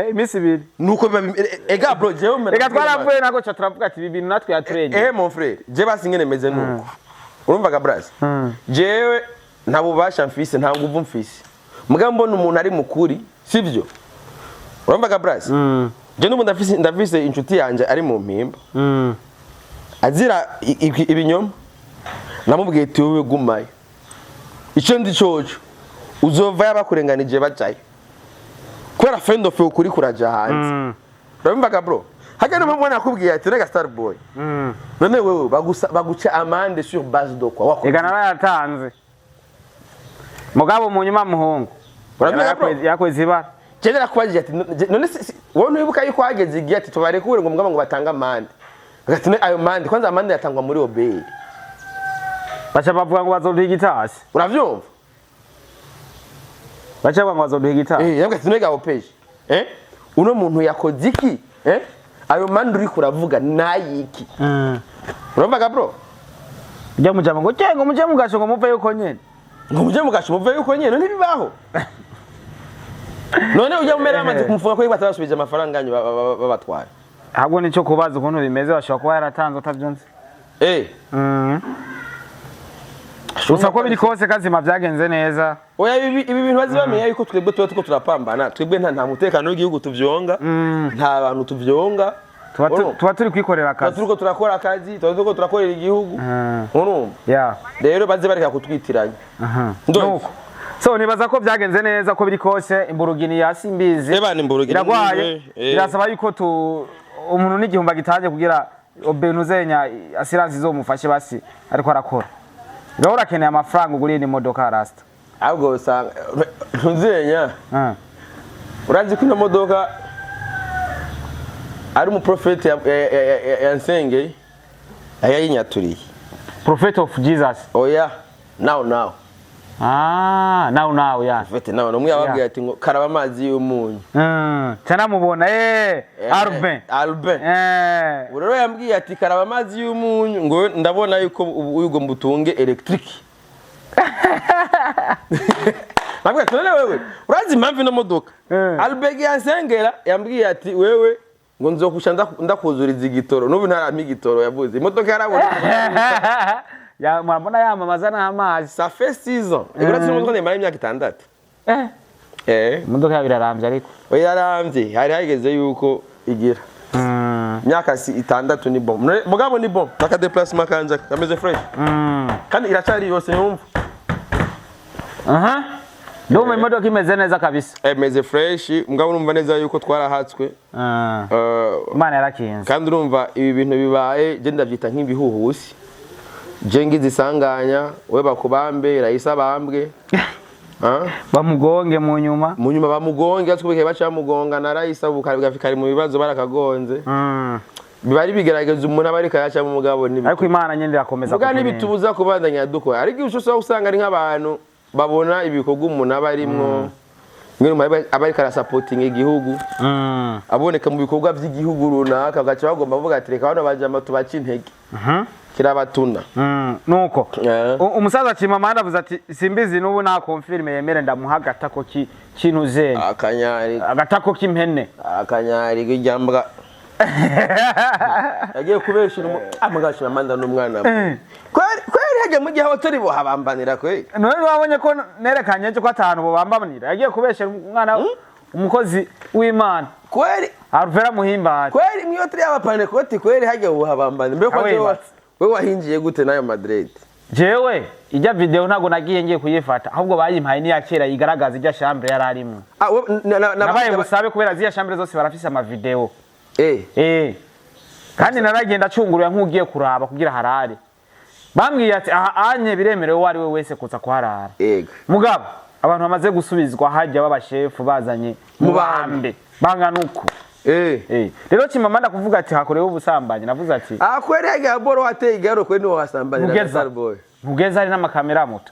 Iminsi 2. Nuko biba ega bro, jewe Reka, twaravuye nako ca turavuga ati ibi bintu natwe yaturengeye. Mon frère, je basi ngene meze nuko urumvaga bras, jewe nta bubasha mfise, nta nguvu mfise, mugabo mbona umuntu ari mukuri, sivyo? Urumvaga bras, je n'ubu ndafise inshuti yanje ari mu mpimba azira ibinyoma. Namubwiye ati wowe gumayo, icyo ndi coco uzova yabakurenganije bajayo, kubera friend of ukuri kuraja hanze. Urabimvaga bro, hajya no nakubwiye ati rega star boy, none wewe baguca amende sur base de quoi? Wakoze Ega narayatanze, mugabo mu nyuma muhungu Urabyumva, bro? Yakweze ibara. Je narakubajije ati none wowe ntiwibuka yuko hageze igihe ati tubarekure, ngo mugabo ngo batange amende? Ati ayo mande kwanza, amande yatangwa muri OBR. Baca bavuga ngo bazoduha igitasi. Uravyumva? Baca bavuga ngo bazoduha igitasi. Yabwiye ati none gaopeje uno muntu yakoze iki? Ayo mande uriko uravuga nayiki? Urumvaga bro? Ujya mujama ngo cyengo muje mugasho ngo muve yuko nyene. Ngo muje mugasho muve yuko nyene, ntibibaho. None ujya mumera bamaze kumufunga ko batabasubije amafaranga yanyu babatwaye? Ahubwo nico kubaza ukuntu bimeze, bashobora kuba yaratanze utavyumva. Gusa ko biri kose kazima byagenze neza. Oya, ibi bintu bazi bamenya yuko twebwe tuba tuko turapambana, twebwe nta mutekano w'igihugu tuvyonga, nta bantu tuvyonga. Tuba Urumva? Tuba turi kwikorera Tuba akazi. turiko turakora akazi, tuba turiko turakorera igihugu. Urumva? Rero baze bareka kutwitiranya. Ndumva. Nuko so nibaza ko byagenze neza ko biri kose, imburugini ya Simbizi Ebana, imburugini iragwaye. Birasaba yuko tu umuntu n'igihumbi agitange kugira Benuzenya assurance izomufashe, basi ariko arakora. Rero urakeneye amafaranga ugura iyi modoka, rasta. Ahubwo usanga ntuzenya. Urazi ko ino modoka ari umuprofeti yansengeye yayinyaturiye. Prophet of Jesus? Oya, now now. Ah, now now, ya. Prophet now numwe yababwiye ati ngo karaba amazi y'umunyu. Canamubona Albin. Albin. Ubu rero yambwiye ati karaba amazi y'umunyu, ngo ndabona yuko ubu ugomba utunge electric. Nabwiye ati none wewe urazi impamvu ino modoka? Albert yansengera yambwiye ati wewe ngo nzokusha ndakuzuriza igitoro, n'ubu ntarampa igitoro, yavuze imodoka yarabona. Ya, murabona yamamaza n'amazi. Ça fait 6 ans. Urazi imodoka ndemara imyaka 6. Imodoka yawe irarambye ariko. Oya, yarambye, hari hageze yuko igira imyaka si 6 ni bon. Mugabo ni bon naka déplacement kanje kameze fresh kandi iracyari yose yumva. Aha. Ndumva imodoka imeze neza kabisa. Imeze fresh, mugabo urumva neza yuko twarahatswe. Imana yarakinze. Kandi urumva ibi bintu bibaye, je ndavyita nk'ibihuhusi. Je ngize isanganya, we bakubambe, Raisa bambwe. Ah? Bamugonge mu nyuma. Mu nyuma bamugonge, atwubike baca bamugonga na Raisa, ubu kari mu bibazo, barakagonze. Biba ari bigerageza umuntu aba ariko araca mu mugabo ni Ariko Imana nyine irakomeza muga kuturinda. ntibitubuza kubandanya dukora, ariko ibyo usanga ari nk'abantu babona ibikorwa umuntu aba arimwo, ngene umuntu aba ariko arasapotinga igihugu, aboneka mu bikorwa by'igihugu runaka, bagaca bagomba bavuga ati reka bano bajama tubace intege. Kirabatuna. Nuko umusaza Chimamanda avuze ati Simbizi n'ubu nta confirme yemere ndamuha agatako kinuzeni. Akanyari. Agatako k'impene. Akanyari k'ijyambwa yagiye kubeshera amugabo Chimamanda n'umwana we. Kweri kweri hajya mu gihe abatori bohabambanira kweri. None wabonye ko nerekanye ko atanu bobambanira, yagiye kubeshera umwana umukozi w'Imana. Kweri. Alvera Muhimbare. Kweri mwiyo turi abapanekoti kweri hajya buhabambanira mbere ko Awe wewe wahinjiye gute nayo Madrid? Jewe ijya video ntago nagiye ngiye kuyifata, ahubwo bayimpaye niya kera yigaragaza ijya chambre yari arimwo. Ah, Nabaye busabe kubera ziya chambre zose barafise ama video. Kandi naragenda acungurura nk'ugiye kuraba kugira harare. Bambwiye ati aha anye biremerewe uwo ari we wese kuza kuharara. Mugabo abantu bamaze gusubizwa hajya b'abashefu bazanye Mu mubambe bangana uko. Rero Chimamanda kuvuga ati hakorewe ubusambanyi, navuze ati Ah, kweri hajya boro wateye igaro kweri niwo wasambanira na Mugeza. Starboy. Ntugeza hari n'amakamera muto.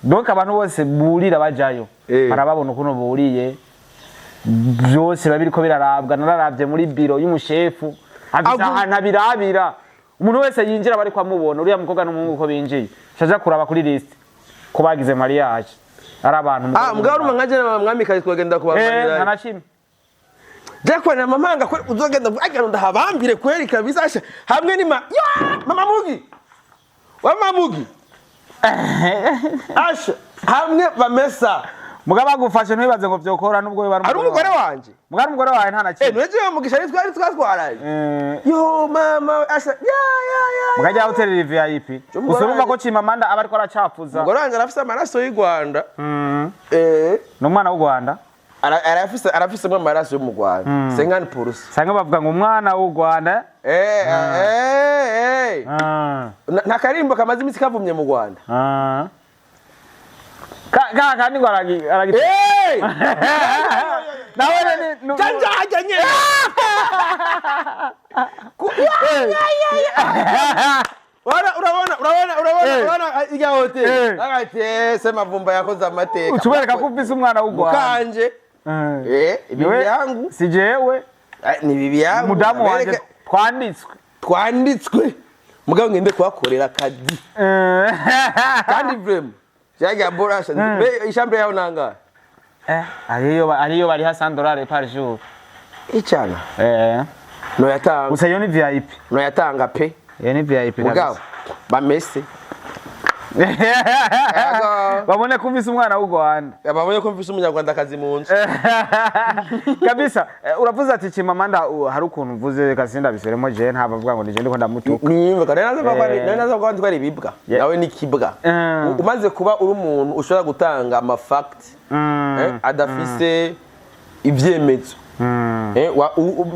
Donc abantu bose burira bajayo. Barababona ukuntu buriye. Byose biba biriko birarabwa, nararavye muri biro y'umushefu. Afise ahantu abirabira. Umuntu wese yinjira bari kwamubona, uriya mukobwa n'umuhungu ko binjiye. Shaja kuraba kuri list ko bagize mariage. Ari abantu. Ah, mugabo urumva nka jene mwamikazi twagenda kubamarira. Nta na kimwe. Je kwena mamanga kwe uzogenda agira ndahabambire kweli kabisa, asha hamwe ni ma ya mama mugi wa mama mugi asha hamwe bamesa. Mugabo agufashe ntibaze ngo vyokora nubwo we ari umugore wanje. Mugabo umugore wawe nta na kimwe. Nweje mugisha ni twari twatwaraye. Yo mama asha ya ya ya. Mugajya hotel VIP. Gusa urumva ko Chimamanda aba ariko aracafuza. Umugore wanje arafise amaraso y'u Rwanda. Ni umwana w'u Rwanda. Arafise amaraso yo mu Rwanda. 50%. Sanga bavuga ngo umwana w'u Rwanda. Nta karimbo kamaze iminsi kavumye mu Rwanda. Ka kandi ngo aragi nawe ni Janja hajanye. Urabona urabona urabona urabona irya hotel. Agati se mavumba yakoze amateka. Utubereka ko ufise umwana w'u Rwanda. Mukanje. Ibi byangu. Si jewe. Ni bibi yangu. Mudamu wanje twanditswe. Twanditswe. Mugabo ngende kuhakorera akazi. Kandi vraiment. Jaga borasha. Ishambre yaho nanga. Ariyo bari ha $100 par jour. Icana. No yatanga. Gusa yo ni VIP. No yatanga pe. Yo ni VIP. Mugabo bamese. Babone ko mvise umwana w'u Rwanda. Babone ko mvise umunyarwandakazi mu nzu. Kabisa. Uravuze ati Chimamanda hari ukuntu mvuze kasinda biseremo je nta bavuga ngo nije ndiko ndamutuka. Nimba kandi naza kwa twari bibwa. Nawe ni kibwa. Umaze kuba uri umuntu ushobora gutanga ama fact adafise ivyemezo.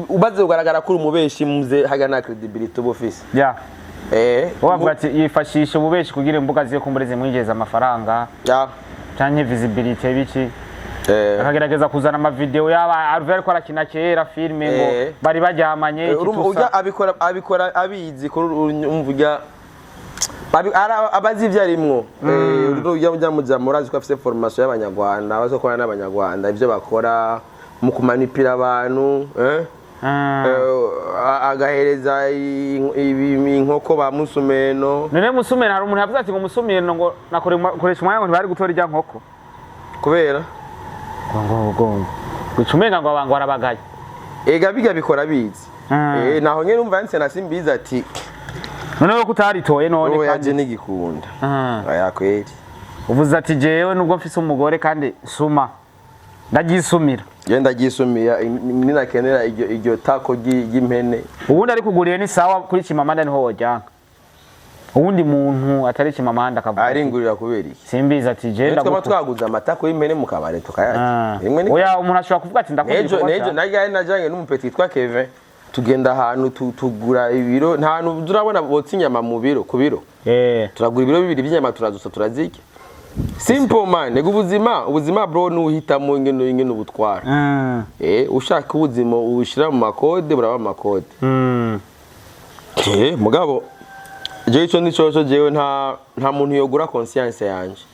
Umaze kugaragara ko uri umubeshi muze haga na credibility ubufise. Yeah. Wavuga ati yifashisha ububeshi kugira imbuga ziye kumbure zimwinjiriza amafaranga. Canke visibility biki. Akagerageza kuzana ama video yaba Alvera ko arakina kera filme ngo bari baryamanye iki abikora abikora abizi ko umvuga abazi ivyarimwo. Ujya ujya mujamura azi ko afise formation y'abanyarwanda, abazi ko n'abanyarwanda ivyo bakora mu kumanipira abantu, agahereza inkoko ba musumeno. None musumeno hari umuntu yavuze ati ngo musumeno ngo nakoresha umwanya ngo ntibari gutora irya nkoko. Kubera ngo gucumenga ngo abantu arabagaye. Ega biga bikora bizi. Naho nyene umva nse nasimbiza ati none ko utaritoye none kandi yaje nigikunda. Aya kweli. Uvuze ati jewe nubwo mfise umugore kandi suma ndagisumira. Je ndagisumira ninakenera iryo tako ry'impene. Ubundi ari kuguriye ni sawa kuri Chimamanda niho wojyanka. Ubundi muntu atari Chimamanda akavuga. Aringurira kubera iki? Simbiza ati je ndaguko. Twaguze amatako y'impene mu kabare tukayarya. Rimwe ni oya umuntu ashobora kuvuga ati ndakunda. Nejo najyaye najanye n'umupeti twa Kevin tugenda ahantu tugura ibiro nta hantu turabona botsa inyama mu biro ku biro. Turagura ibiro bibiri by'inyama turazusa turazirya. Simple man, ego ubuzima bro nuhitamo ingene ubutwara. Ushaka ubuzima ushira mu makode buraba makode. Mugabo je ico nico jewe nta muntu yogura conscience yanje.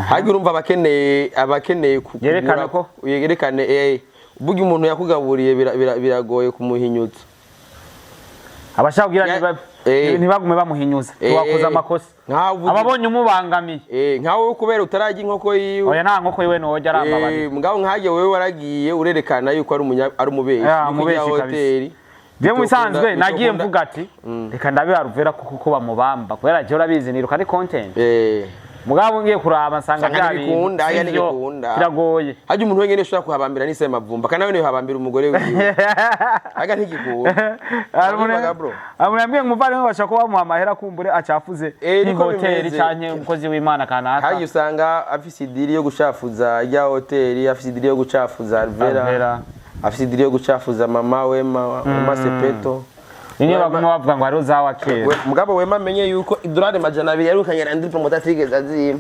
Hagi urumva abakeneye yerekana ko yerekane ubugi umuntu yakugaburiye biragoye kumuhinyuza. Abashaka kugira ntibagume bamuhinyuza tuwakoza amakosa. Ababonye umubangamiye. Nkawe kubera utarajya inkoko yiwe. Oya nta nkoko yiwe no arambabariye. Mugabo nkaje wewe waragiye urerekana yuko ari umubeshi. Umubeshi kabisa. Je musanzwe nagiye mvuga ati reka ndabe Alvera kuko bamubamba kubera je urabizi niruka ari content. Mugabo ngiye kuraba nsanga bya bikunda aya nibikunda. Biragoye. Haje umuntu wengene ushobora kuhabambira nise mavumba kana wewe habambira umugore wiwe. Aga ntigikunda. Arumwe yambwiye ngo umuvandimwe bashaka ko bamuha amahera kumbure acafuze ni hotel canke umukozi w'Imana kanaka. Haje usanga afise idiri yo gucafuza rya hotel, afise idiri yo gucafuza Alvera. Afise idiri yo gucafuza mama Wema, Wema Sepeto. Ninye baguma bavuga ngo hariho za wa kera. Mugabo Wema amenye yuko idolari 200 yarukanye Landry Promoter atigeze azima.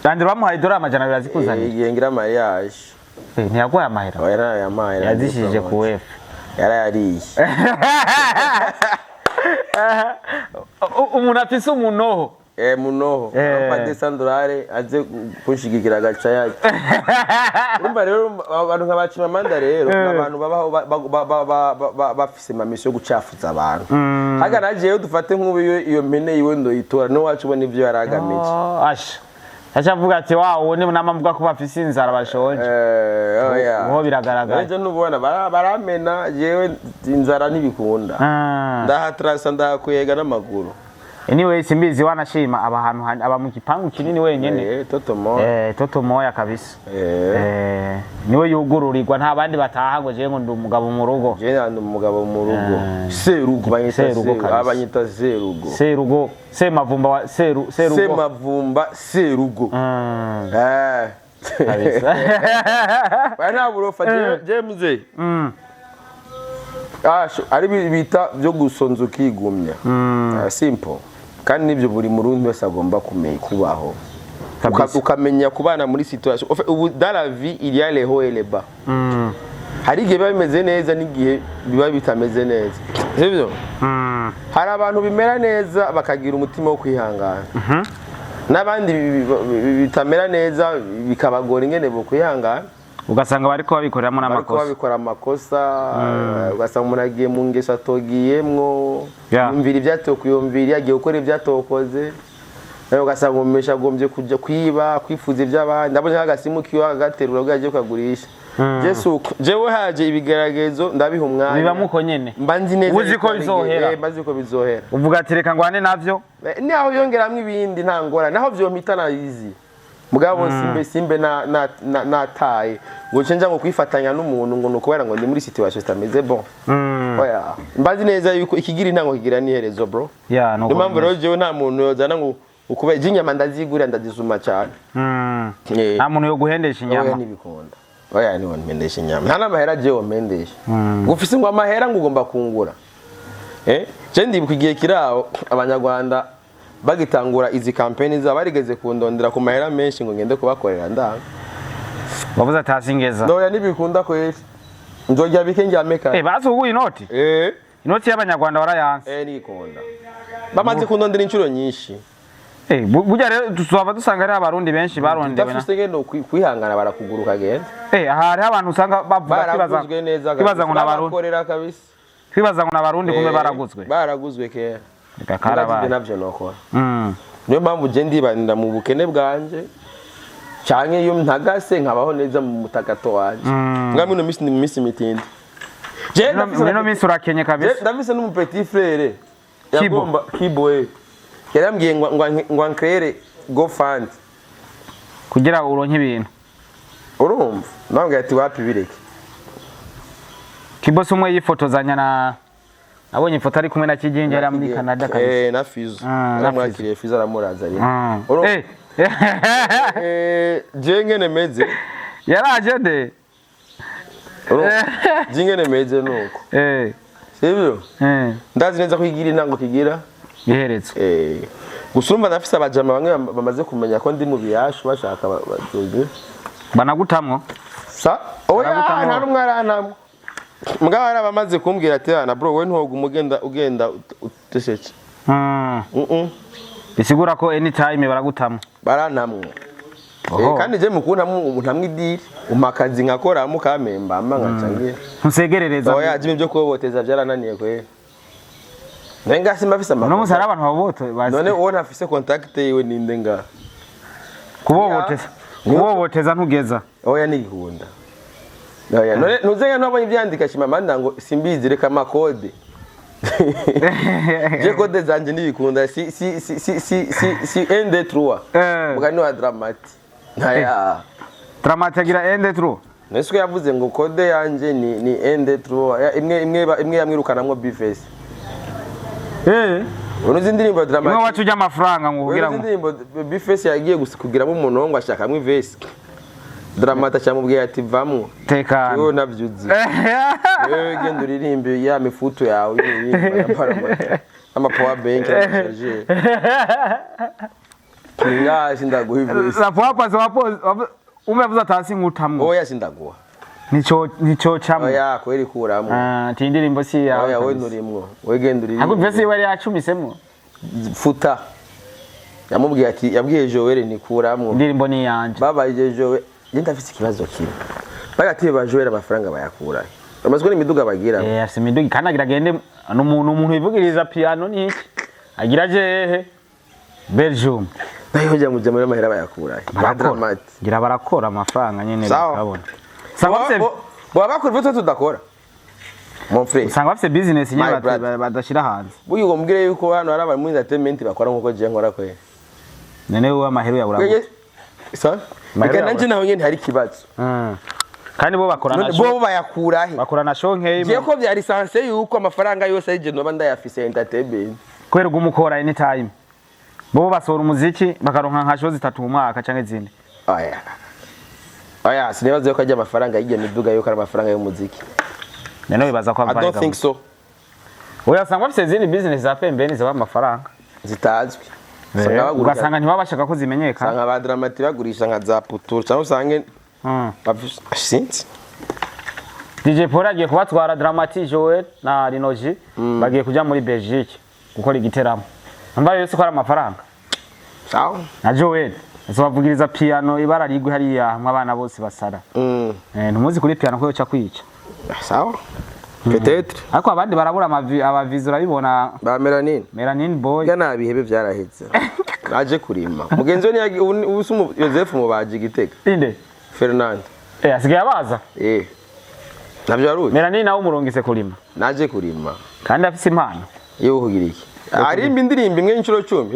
Landry bamuhaye idolari 200 azikuzaniye. Igihe ngira mariage. Ntiyaguhaye amahera. Yarayampaye. Yazishije ku wefu. Yarayariye. Umuntu afise umunoho. Munoho Eh. ampa $200 aze kunshigikira agaca yaje. Urumva rero, abantu nka Bacimamanda rero ni abantu babaho bafise ama mission yo gucafuza abantu. Haga najeyo dufate nk'ubu iyo mpene yiwe ndoyitora, no wacu ubona ivyo yaragamije. Oh, asha aca avuga ati wa uwo ni nama mvuga ko bafise inzara, bashonje. Oya. Uho biragaragara. Ejo nubona baramena, jewe inzara ntibikunda. Ndahatrasa, ndahakwega n'amaguru. Anyway, simbizi, wanashima aba ahantu aba mu gipangu kinini wenyene. Toto mo. Toto moya kabisa. Niwe yugururirwa, nta bandi bataha ngo jewe ngo ndi umugabo mu rugo. Je ndi umugabo mu rugo. Serugo banyita. Serugo Serugo. kabisa. Abanyita Serugo. Serugo, Semavumba wa Seru, Serugo. Semavumba Serugo. Kabisa. Oya, nta burofa je muze. Ah, ari bita byo gusonza ukigumya. Ah, simple. Kandi nibyo buri murundi wese agomba kumenya kubaho. Kabisa. Ukamenya kubana muri situation. En fait, ubu dans la vie il y a les hauts et les bas. Hari igihe biba bimeze neza n'igihe biba bitameze neza. Sibyo? Hari abantu bimera neza bakagira umutima wo kwihangana. N'abandi bitamera neza bikabagora ingene bo kwihangana. Ugasanga bariko babikoreramo Bariko n'amakosa. babikora amakosa, ugasanga umuntu agiye mu ngeso atogiyemwo, yumvira ibyo atokwiyumvira, agiye gukora ibyo atokoze. Nawe ugasanga umumesha agombye kujya kwiba, kwifuza iby'abandi, ndabona nk'agasimu kiwe agaterura ubwo agiye kukagurisha. Je suko jewe haje ibigeragezo ndabiha umwanya. Biba muko nyene. Mba nzi neza Uzi ko yuko ari bizohera. Mba nzi ko bizohera. Uvuga ati reka ngwane navyo. Naho yongeramwo ibindi nta ngorane, naho vyompita nayizi, mugabo simbe nataye ngo nce nja ngo kwifatanya n'umuntu ngo nukubera ngo ndi muri situation zitameze bon. Oya, mbazi neza yuko ikigira intango kigira n'iherezo, bro. Ya, nuko Niyo mpamvu bimeze. rero jewe nta muntu yozana ngo ukubera je inyama ndazigurira, ndazisuma cyane. Nta muntu yo guhendesha Oya, inyama. ntibikunda. Oya, niwo mpendesha inyama, nta n'amahera jewe mpendesha ngo ufise ngo amahera ngo ugomba kungura. Je ndibuka igihe kiraho abanyarwanda bagitangura izi kampeni zabo, barigeze kundondera ku mahera menshi ngo ngende kubakorera, ndanga. Wavuze ati hasingeza. Ndoya, ntibikunda kweri, nzorya bike ndyame kare. Basuguye inoti. Inoti y'abanyarwanda warayanse. Ntikunda, bamaze kundondera inshuro nyinshi. Burya rero tuzaba dusanga ari abarundi benshi barondewe na Udafise ngendo kwihangana barakuguruka genda. Aha hariho abantu usanga bavuga twibaza Baraguzwe neza. Twibaza ngo n'abarundi. Babakorera kabisa. Twibaza ngo n'abarundi, kumbe baraguzwe. Baraguzwe kera. Reka Urazi karabaye. ibyo navyo nokora. Niyo mpamvu je ndibanira mu bukene bwanje canke iyo ntagase nkabaho neza mu mutagato wanje. Nga mino misi ni mu misi mitindi. Je ndafise Mino minsi urakenye Je kabisa. ndafise n'umu petit frère Kibo. yagomba Kibo, yarambwiye ngo ankrere GoFund Kugira uronke ibintu. Urumva ndambwira ati wapi, bireke. Kibo si umwe yifotozanya na, nabonye ifoto ari kumwe na Kigingi yari muri Canada kabisa. Na Fizo. Na Yaramwakiriye Fizo, aramuraza rimwe. Urumva? Je ngene meze. Yaraje de. Urumva? Je ngene meze nuko sibyo? Ndazi neza ko igira intango kigira Iherezo. Gusa urumva ndafise abajama bamwe bamaze kumenya ko ndi mu biyashu, bashaka bazoze. Banagutamwo. Sa oya. Baragutamwo. Nta n'umwe arantamwe, mugabo hari abamaze kumbwira ati na bro, we ntiwoguma ugenda uteseke. Bisigura ko anytime baragutamwo. Barantamwe. Oho. Kandi je mukuntamwe ntamwe idiri umpa akazi nkakoramo kamemba ama nkaca ngira. Ntusegerereza. Oya, je ibyo kuboteza byarananiye kwera. None nga simba afise Uno munsi amakosa. hari abantu baboto None uwo ntafise contact yiwe ninde nga? Kuboboteza. Kuboboteza ntugeza. Oya, nigikunda. Oya, none ntuzenga ntabonye ivyandika Chimamanda ngo simbizi, reka amakode. Je code zanje ntibikunda, si si si si si si si 1 2 3. Mugani wa Dramati. Ntaya. Dramati agira ende true. Nese ko yavuze ngo code yanje ni 1 2 3, imwe imwe imwe yamwirukanamwo Bface. Unuzi indirimbo Imwe Dramati. wacu ujya amafaranga ngo kugira Unuzi ngo indirimbo Bface yagiye gusa kugiramo umuntu ngo ashakamwe ivesi. Dramati acamubwiye ati vamwo. Tekana. Wewe navyuzi. Wewe genda uririmbe ya mifuto yawe uririmba yambara ama power bank n'ama chargeur. Nga sindaguha ivesi. Rapo wapo umwe yavuze atasi nkutamwo. Oya, sindaguha. Nico camwe. Oya, kweri kuramwo. Ah, ti indirimbo si yawe. Oya, wewe Kabisa. nturimwo. Wewe genda Ahubwo uririmbe. vesi yari yacumisemo. Futa. Yamubwiye ati, yabwiye Joel nikuramwo. Indirimbo ni iyanje. Babaye Joel, njye ndafise ikibazo kimwe. Bagatiye ba Joel, amafaranga bayakurahe? Bamazwe n'imiduga bagira. Eh, afise imiduga kandi agira agende, ni umuntu wivugiriza piano niki, agira aje hehe? Belgium. Nayo jya mujya muri amahera bayakurahe? Ba Barakora. Dramati. Ngira barakora amafaranga nyene. Sawa. Bakabona, usanga bafise Baba bakora ibyo twe tudakora, mon frère. Usanga bafise business nyene My brother. badashira hanze. Burya ngo mbwire yuko hano hari abantu muri entertainment bakora nkuko je nkora kwera. None wowe amahera uyabura Kwege gute? sa Mahera reka nanje naho nyene hari ikibazo. Kandi bo bakora na None show bo bayakurahe? Bakora na show nkeyi. Ngiye ko byari sanse yuko amafaranga yose ari je noba ndayafise entertainment. Kubera uguma ukora anytime, bo basohora umuziki bakaronka nka show zitatu mu mwaka canke zine. Oya oya, sinibaza yuko ajya amafaranga y'iryo miduga yuko ari amafaranga y'umuziki. None wibaza ko I don't think so. Oya, usanga bafise izindi business za pembeni ziba amafaranga. Zitazwi. Usanga bagurisha. Ugasanga ntibaba bashaka ko zimenyekana. Usanga ba Dramati bagurisha nka za putura cyangwa usange sinzi. DJ Paul agiye kubatwara, Dramati, Joel na Linoji bagiye kuja muri Belgique gukora igiteramo. Mba yose ko ari amafaranga. Sawa. Na Joel azobavugiriza piano ibara rigwe hariya hamwe abana bose basara. Eh, ntumuzi kuri piano ko yoca kwica. Sawa, peut-être. Ariko abandi barabura amaviza urabibona. Ba Melanine. Melanin Boy. Ga nabihebe byaraheze, naje kurima. Mugenzi we ubu si Joseph Mubaji Gitega. Inde? Fernand. Eh, asigaye abaza. Eh, navyo waruzi. Melanin nawe umurungise kurima. Naje kurima. Kandi afise impano. Yewe, kugira iki? Arimba indirimbo imwe inshuro 10.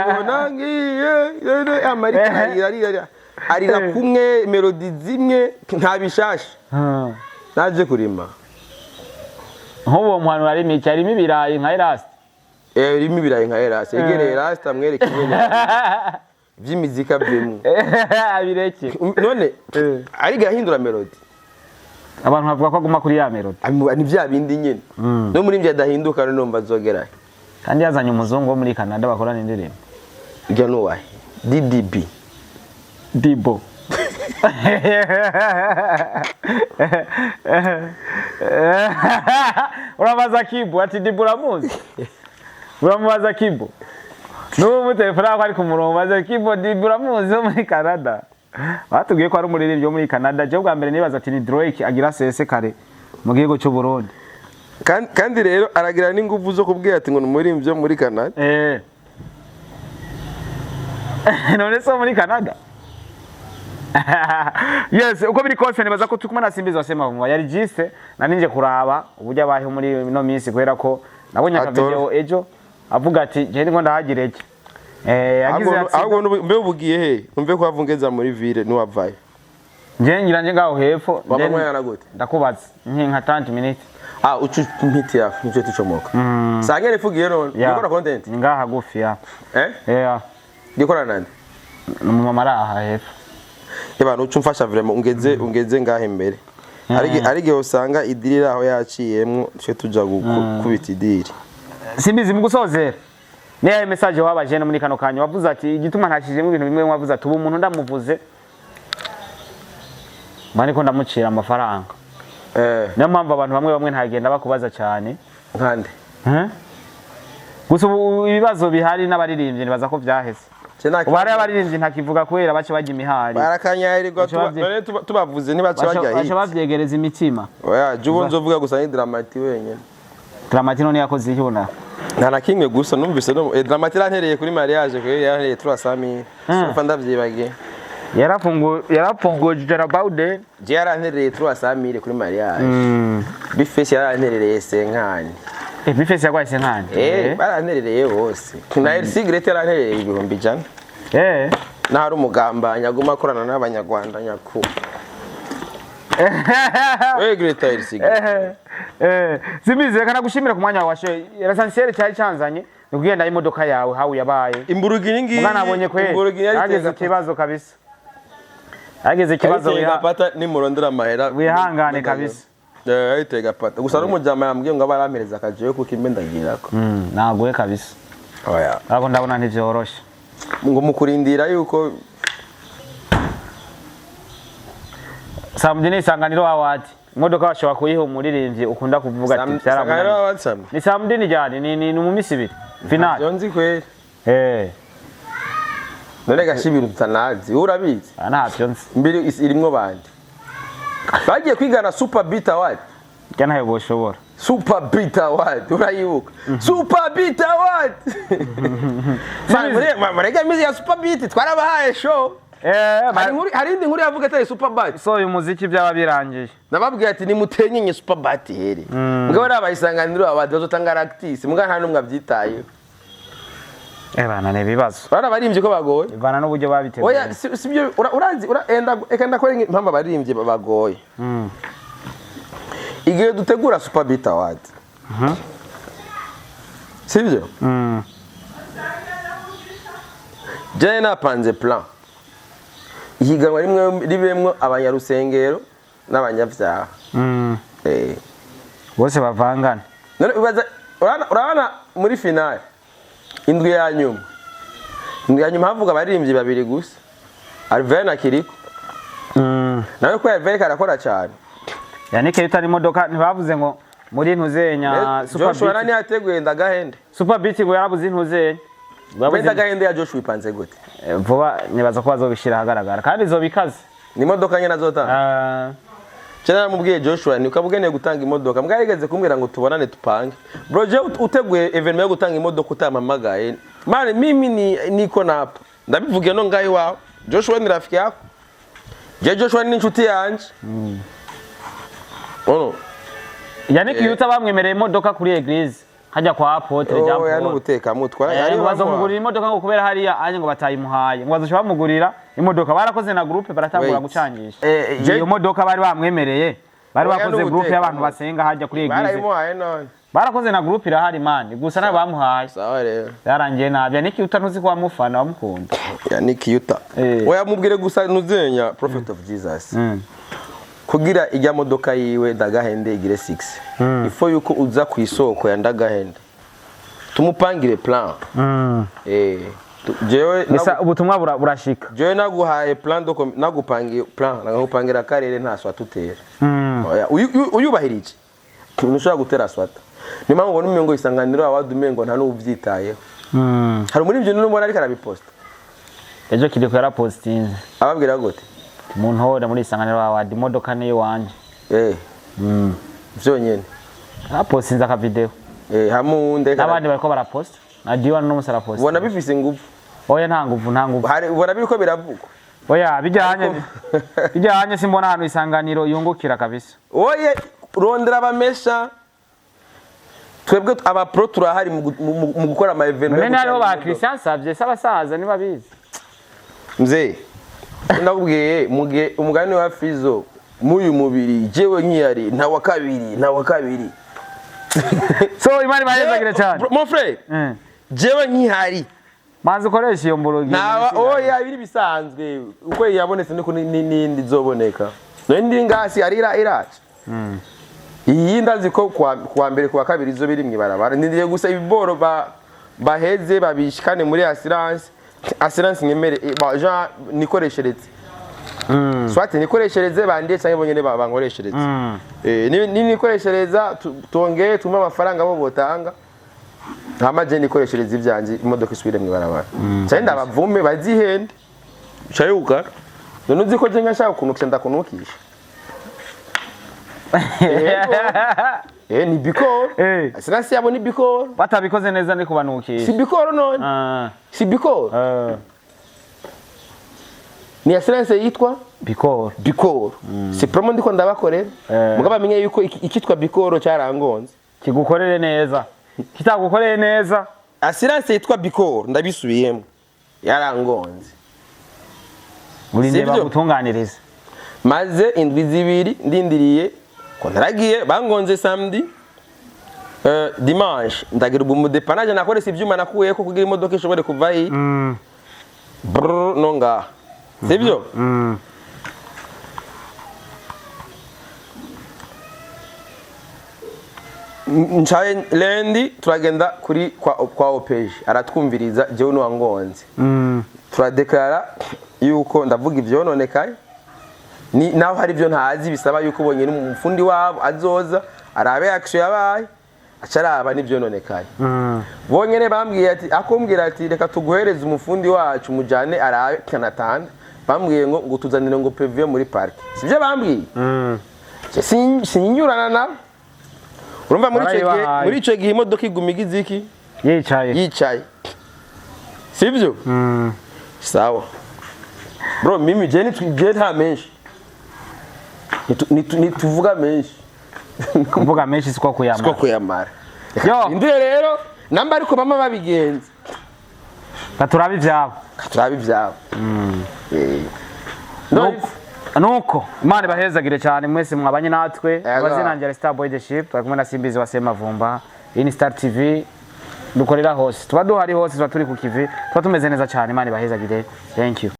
Urabona ngiye amarika arira arira arira kumwe, melody zimwe, nta bishasha. Naje kurima. Nk'uwo muhanura arimo iki? Arimo ibirayi nka Erasti? Eh, irimo ibirayi nka Erasi. Yegereye Erasi amwereke nyene by'imizika byemwe. Abireke. None ariko ahindura melody? Abantu bavuga ko aguma kuri ya melody. Ni bya bindi nyene no muri ibyo adahinduka. None numva azogerahe? Kandi yazanye umuzungu wo muri Canada bakorana indirimbo. Irya nuwahe? DDB? Dibo. Urabaza Kibu ati Dibo uramuzi? Uramubaza Kibu, n'ubu mutelefone ko ari ku murongo, baza Kibu, Dibo uramuzi wo muri Canada? Batubwiye ko ari umuririmbyi wo muri Canada. Jewe bwa mbere nibaza ati ni Drake agira sese kare mu gihugu cy'u Burundi. Kandi rero aragira n'ingufu zo kubwira ati ngo ni umuririmbyi wo muri Canada. Eh, none so muri Canada. Yes, uko biri kose nibaza ko turi kumwe na Simbizi wasema vuba yari jise na ninje kuraba uburyo abayeho muri ino minsi, kubera ko nabonye aka Atora. video ejo avuga ati je ndiko ndahagira iki, yagize Ahubwo accident. Ahubwo mbe ubugiye he? Umve ko havungeza muri ville niwavayo. Nje ngira nje ngaho hepfo. Waba mwayana gute? Ndakubaza nki nka 30 minutes. Ah, ucu mpiti ya nicyo tucomoka sangere ifugiye none. Gukora content. Ni ngaha hagufi ya. Eh? Yeah. Gikora nande? Ni umumama ari aha hepfo. Eba ucu mfasha vraiment, ungeze ngahe imbere. Ari igihe usanga idiri aho yaciyemwo twe tuja gukubita idiri. Simbizi, mu gusozera niyo message wabaje no muri kano kanya wavuze ati igituma ntashijemo ibintu bimwe, wavuze ati ubu umuntu ndamuvuze mba niko ndamucira amafaranga. Niyo mpamvu abantu bamwe bamwe ntagenda bakubaza cyane. Nkande? Eh? Gusa ubu ibibazo bihari n'abaririmbyi nibaza ko byaheze. Je nta Ubu hariho abaririmbyi ntakivuga kubera bace bajya imihari. Barakanyarirwa. Baca none tubavuze ntibaca bajya baca hit. bavyegereza imitima. Oya, je ubu nzovuga gusa ni Dramati wenyene. Dramati none yakoze iki ubona? Nta na kimwe, gusa numvise no Dramati yarantereye kuri mariage, kuri yarantereye 300,000. Sumva ndavyibagiye. Yarafunguje Jarabaude. Je yarantereye 300,000 kuri mariage. Bifesi yaranterereye senkani. Eh, Bifesi yagwaye senkani? Eh, baranterereye bose. Na LC Great yaranterereye 100,000. N'ahari umugambanyi aguma akorana n'abanyarwanda nyaku. We Great LC Great. Simbizi, reka nagushimira ku mwanya wawe washoye. L'essentiel cyari cyanzanye ni kugenda imodoka yawe hawe yabaye. Imburugini ngiyi. Mugana nabonye kweli. Imburugini yari Yagize tega ikibazo kabisa. Yagize ikibazo. Yari tega pata nimurondera amahera. Wihangane kabisa. Eh, yari tega pata. Gusa n'umujama yambwiye ngo abarampereza akajeyo kuko imbe ndagirako. Naguye kabisa. Oya. Ariko ndabona ntivyoroshe. Ngo mukurindira yuko Samedi ni Isanganiro Award. Imodoka bashobora kuyiha umuririmbyi ukunda kuvuga ati Isanganiro byaramunaniye. Award Sam. Ni samedi, ni ryari? Ni mu minsi ibiri. Final. Nzi kweli. None gasha ibintu tutanazi, wowe urabizi? Ah, ntabyo nzi. Mbere irimwo bande bagiye kwigana Super Beat Award? Rya ntayo boshobora. Super Beat Award, urayibuka Super Beat Award? Murege mizi ya Super Beat, twarabahaye show. Hari indi nkuru yavuga atari Super Beat. So uyu muziki byaba birangiye. Nababwiye ati nimutenyenye Super Beat here. Mugabo ari abayisanganiro award bazotanga lactis, muga nta numwe abyitayeho. Bana, ni ibibazo. Bari abaririmbyi ko bagoye. Bivana n'uburyo babiteguye. Oya, sibyo, urazi enda eka ndakora impamvu abaririmbyi bagoye. Igihe dutegura Super Beat Award, sibyo? Jewe napanze plan ihiganwa rimwe ribemwo abanyarusengero n'abanyavyaha. Bose bavangana. None ubaza, urabona muri finale indwi ya nyuma, indwi ya nyuma havuga abaririmbyi babiri gusa, Alvin na Kiriko. Nawe ko Alvin karakora cyane. Yannick yitari imodoka ntibavuze ngo muri ntuzenya Super Joshua Beat. Nani yateguye ndagahende. Super Beat ngo yarabuze intuzenya. Mbe ndagahende ya Joshua ipanze gute? Vuba nibaza ko bazobishira ahagaragara kandi izobikaze. Ni imodoka nyene azotanga. Cyane namubwiye Joshua ni ukabugeneye gutanga imodoka. Mbwa yarigeze kumbwira ngo tubonane tupange. Bro, je uteguye evenement yo gutanga imodoka utamamagaye. Man, mimi ni niko napa. Ndabivugiye no ngaho iwawe. Joshua ni rafiki yako. Je Joshua ni inshuti yanje. Ono. Yannick yuta bamwemereye imodoka kuri église hajya kwa Apotre Jean Oh, ya Paul. n'ubuteka mutwa. Yari bazomugurira imodoka ngo kubera hariya anye ngo batayimuhaye, ngo bazoshobora bamugurira imodoka. Barakoze na groupe, baratangura Wait. gucangisha iyo modoka bari bamwemereye, bari Oya, bakoze groupe n'ubuteka y'abantu mutwe. basenga hajya kuri église. Barayimuhaye none. Barakoze na groupe irahari man, gusa nawe bamuhaye. Sawa rero. Byarangiye nabi. Yannick yuta ntuzi ko wamufana wamukunda. Yannick Yuta. Oya, mubwire gusa nuzenya Prophet of Jesus. Kugira ijya modoka yiwe ndagahende igire 6. Ifo yuko uza ku isoko ya ndagahende. Tumupangire plan. Jewe Gusa ubutumwa burashika. Jewe naguhaye plan do nagupangiye plan, nagupangira akarere nta swata utera. Oya, uyubahirije. Ntushobora gutera swata. Niyo mpamvu ubona umengo isanganiro award umengo nta n'uvyitayeho. Hari muri ivyo n'ubona ariko arabiposta. Ejo Kiriko yarapostinze. Ababwira gute? Muntore muri isanganiro award, imodoka ni iwanje. Vyonyene. Yarapostinze aka video. Hamunde N'abandi bariko baraposta. Na Diwan n'umunsi araposta. Ubona bifise ingufu. Oya, nta nguvu, nta nguvu. Hari ubona biriko biravugwa. Oya, bijyanye simbona ahantu isanganiro yungukira kabisa. Oye, rondera abamesha. Twebwe aba pro turahari mu gukora ama event. None hariho ba Christian Savye s'abasaza nibabizi. Mzee, ndakubwiye muge umugani wa Fizo muyu mubiri jewe nkiyari nta wa kabiri, nta wa kabiri. So Imana ibahezagire cyane. Mon frère, jewe nkihari. Manzi ukoresha iyo mborogi. Nta oya, biri bisanzwe uko yabonetse niko n'indi izoboneka. None ndi ngasi ari iraca. Iyi ndazi ko kuwa mbere, kuwa kabiri izo biri mwibarabara. Ndindiriye gusa ibiboro baheze babishikane muri assurance. Assurance nyemere ba Jean nikoreshereze. Soit nikoreshereze bandiye cyangwa bonyene bankoreshereze. Ni nikoreshereza tongeye tume amafaranga bo botanga. Hama je nikoreshereze ivyanje imodoka isubire mwibarabara. Cyane ndabavume bazihende. Chayuka. None uzi ko je nkashaka kunukisha ndakunukisha. Ni bikoro. Assurance yabo ni bikoro. Batabikoze neza ni kubanukisha. Si bikoro none. Si bikoro. Ni assurance yitwa Bikoro. Bikoro. Si promo ndiko ndabakorera. Mugabo bamenye yuko ikitwa bikoro cyarangonze. Kigukorere neza. Kitagukoreye neza. Assurance yitwa bikoro ndabisubiyemo. Yarangonze. Urinde Sivyo? bagutunganirize. Maze indwi zibiri ndindiriye ko naragiye bangonze samedi. Dimanche ndagira ubu mu dépannage nakoresha ibyuma nakuyeko kugira imodoka ishobore kuva hi. Brrr, no ngaha. Sibyo? Ncaye lundi turagenda kuri kwa OPG aratwumviriza jewe n'uwangonze. Turadeklara yuko ndavuga ivyononekaye. Ni naho hari ibyo ntazi bisaba yuko bonyene umufundi wabo azoza arabe action yabaye. Acaraba n'ivyononekaye. Bonyene bambwiye ati, akumbwira ati: "Reka tuguhereze umufundi wacu, mujane arabe kanatanda." Bambwiye ngo tuzanire ngo PV muri parquet, sivyo bambwiye? Je sinyurana nabo. Urumva muri ico gihe, Warayibahaye. muri ico gihe imodoka iguma igize iki? Yicaye. Yicaye, sivyo? Sawa bro, mimi je je nta menshi. Nituvuga menshi. Kuvuga menshi siko Siko kuyamara. kuyamara. Yo. Indire rero namba, ariko bama babigenza. Baturabe ivyabo. Turabe ivyabo. Nuko Imana ibahezagire cyane mwese mwabanye natwe. Yego. Amazina yanjye ari Star Boy The Ship, turi kumwe na Simbizi wa Semavumba. Iyi ni Star TV, dukorera hose, tuba duhari hose, tuba turi ku kivi, tuba tumeze neza cyane. Imana ibahezagire, thank you.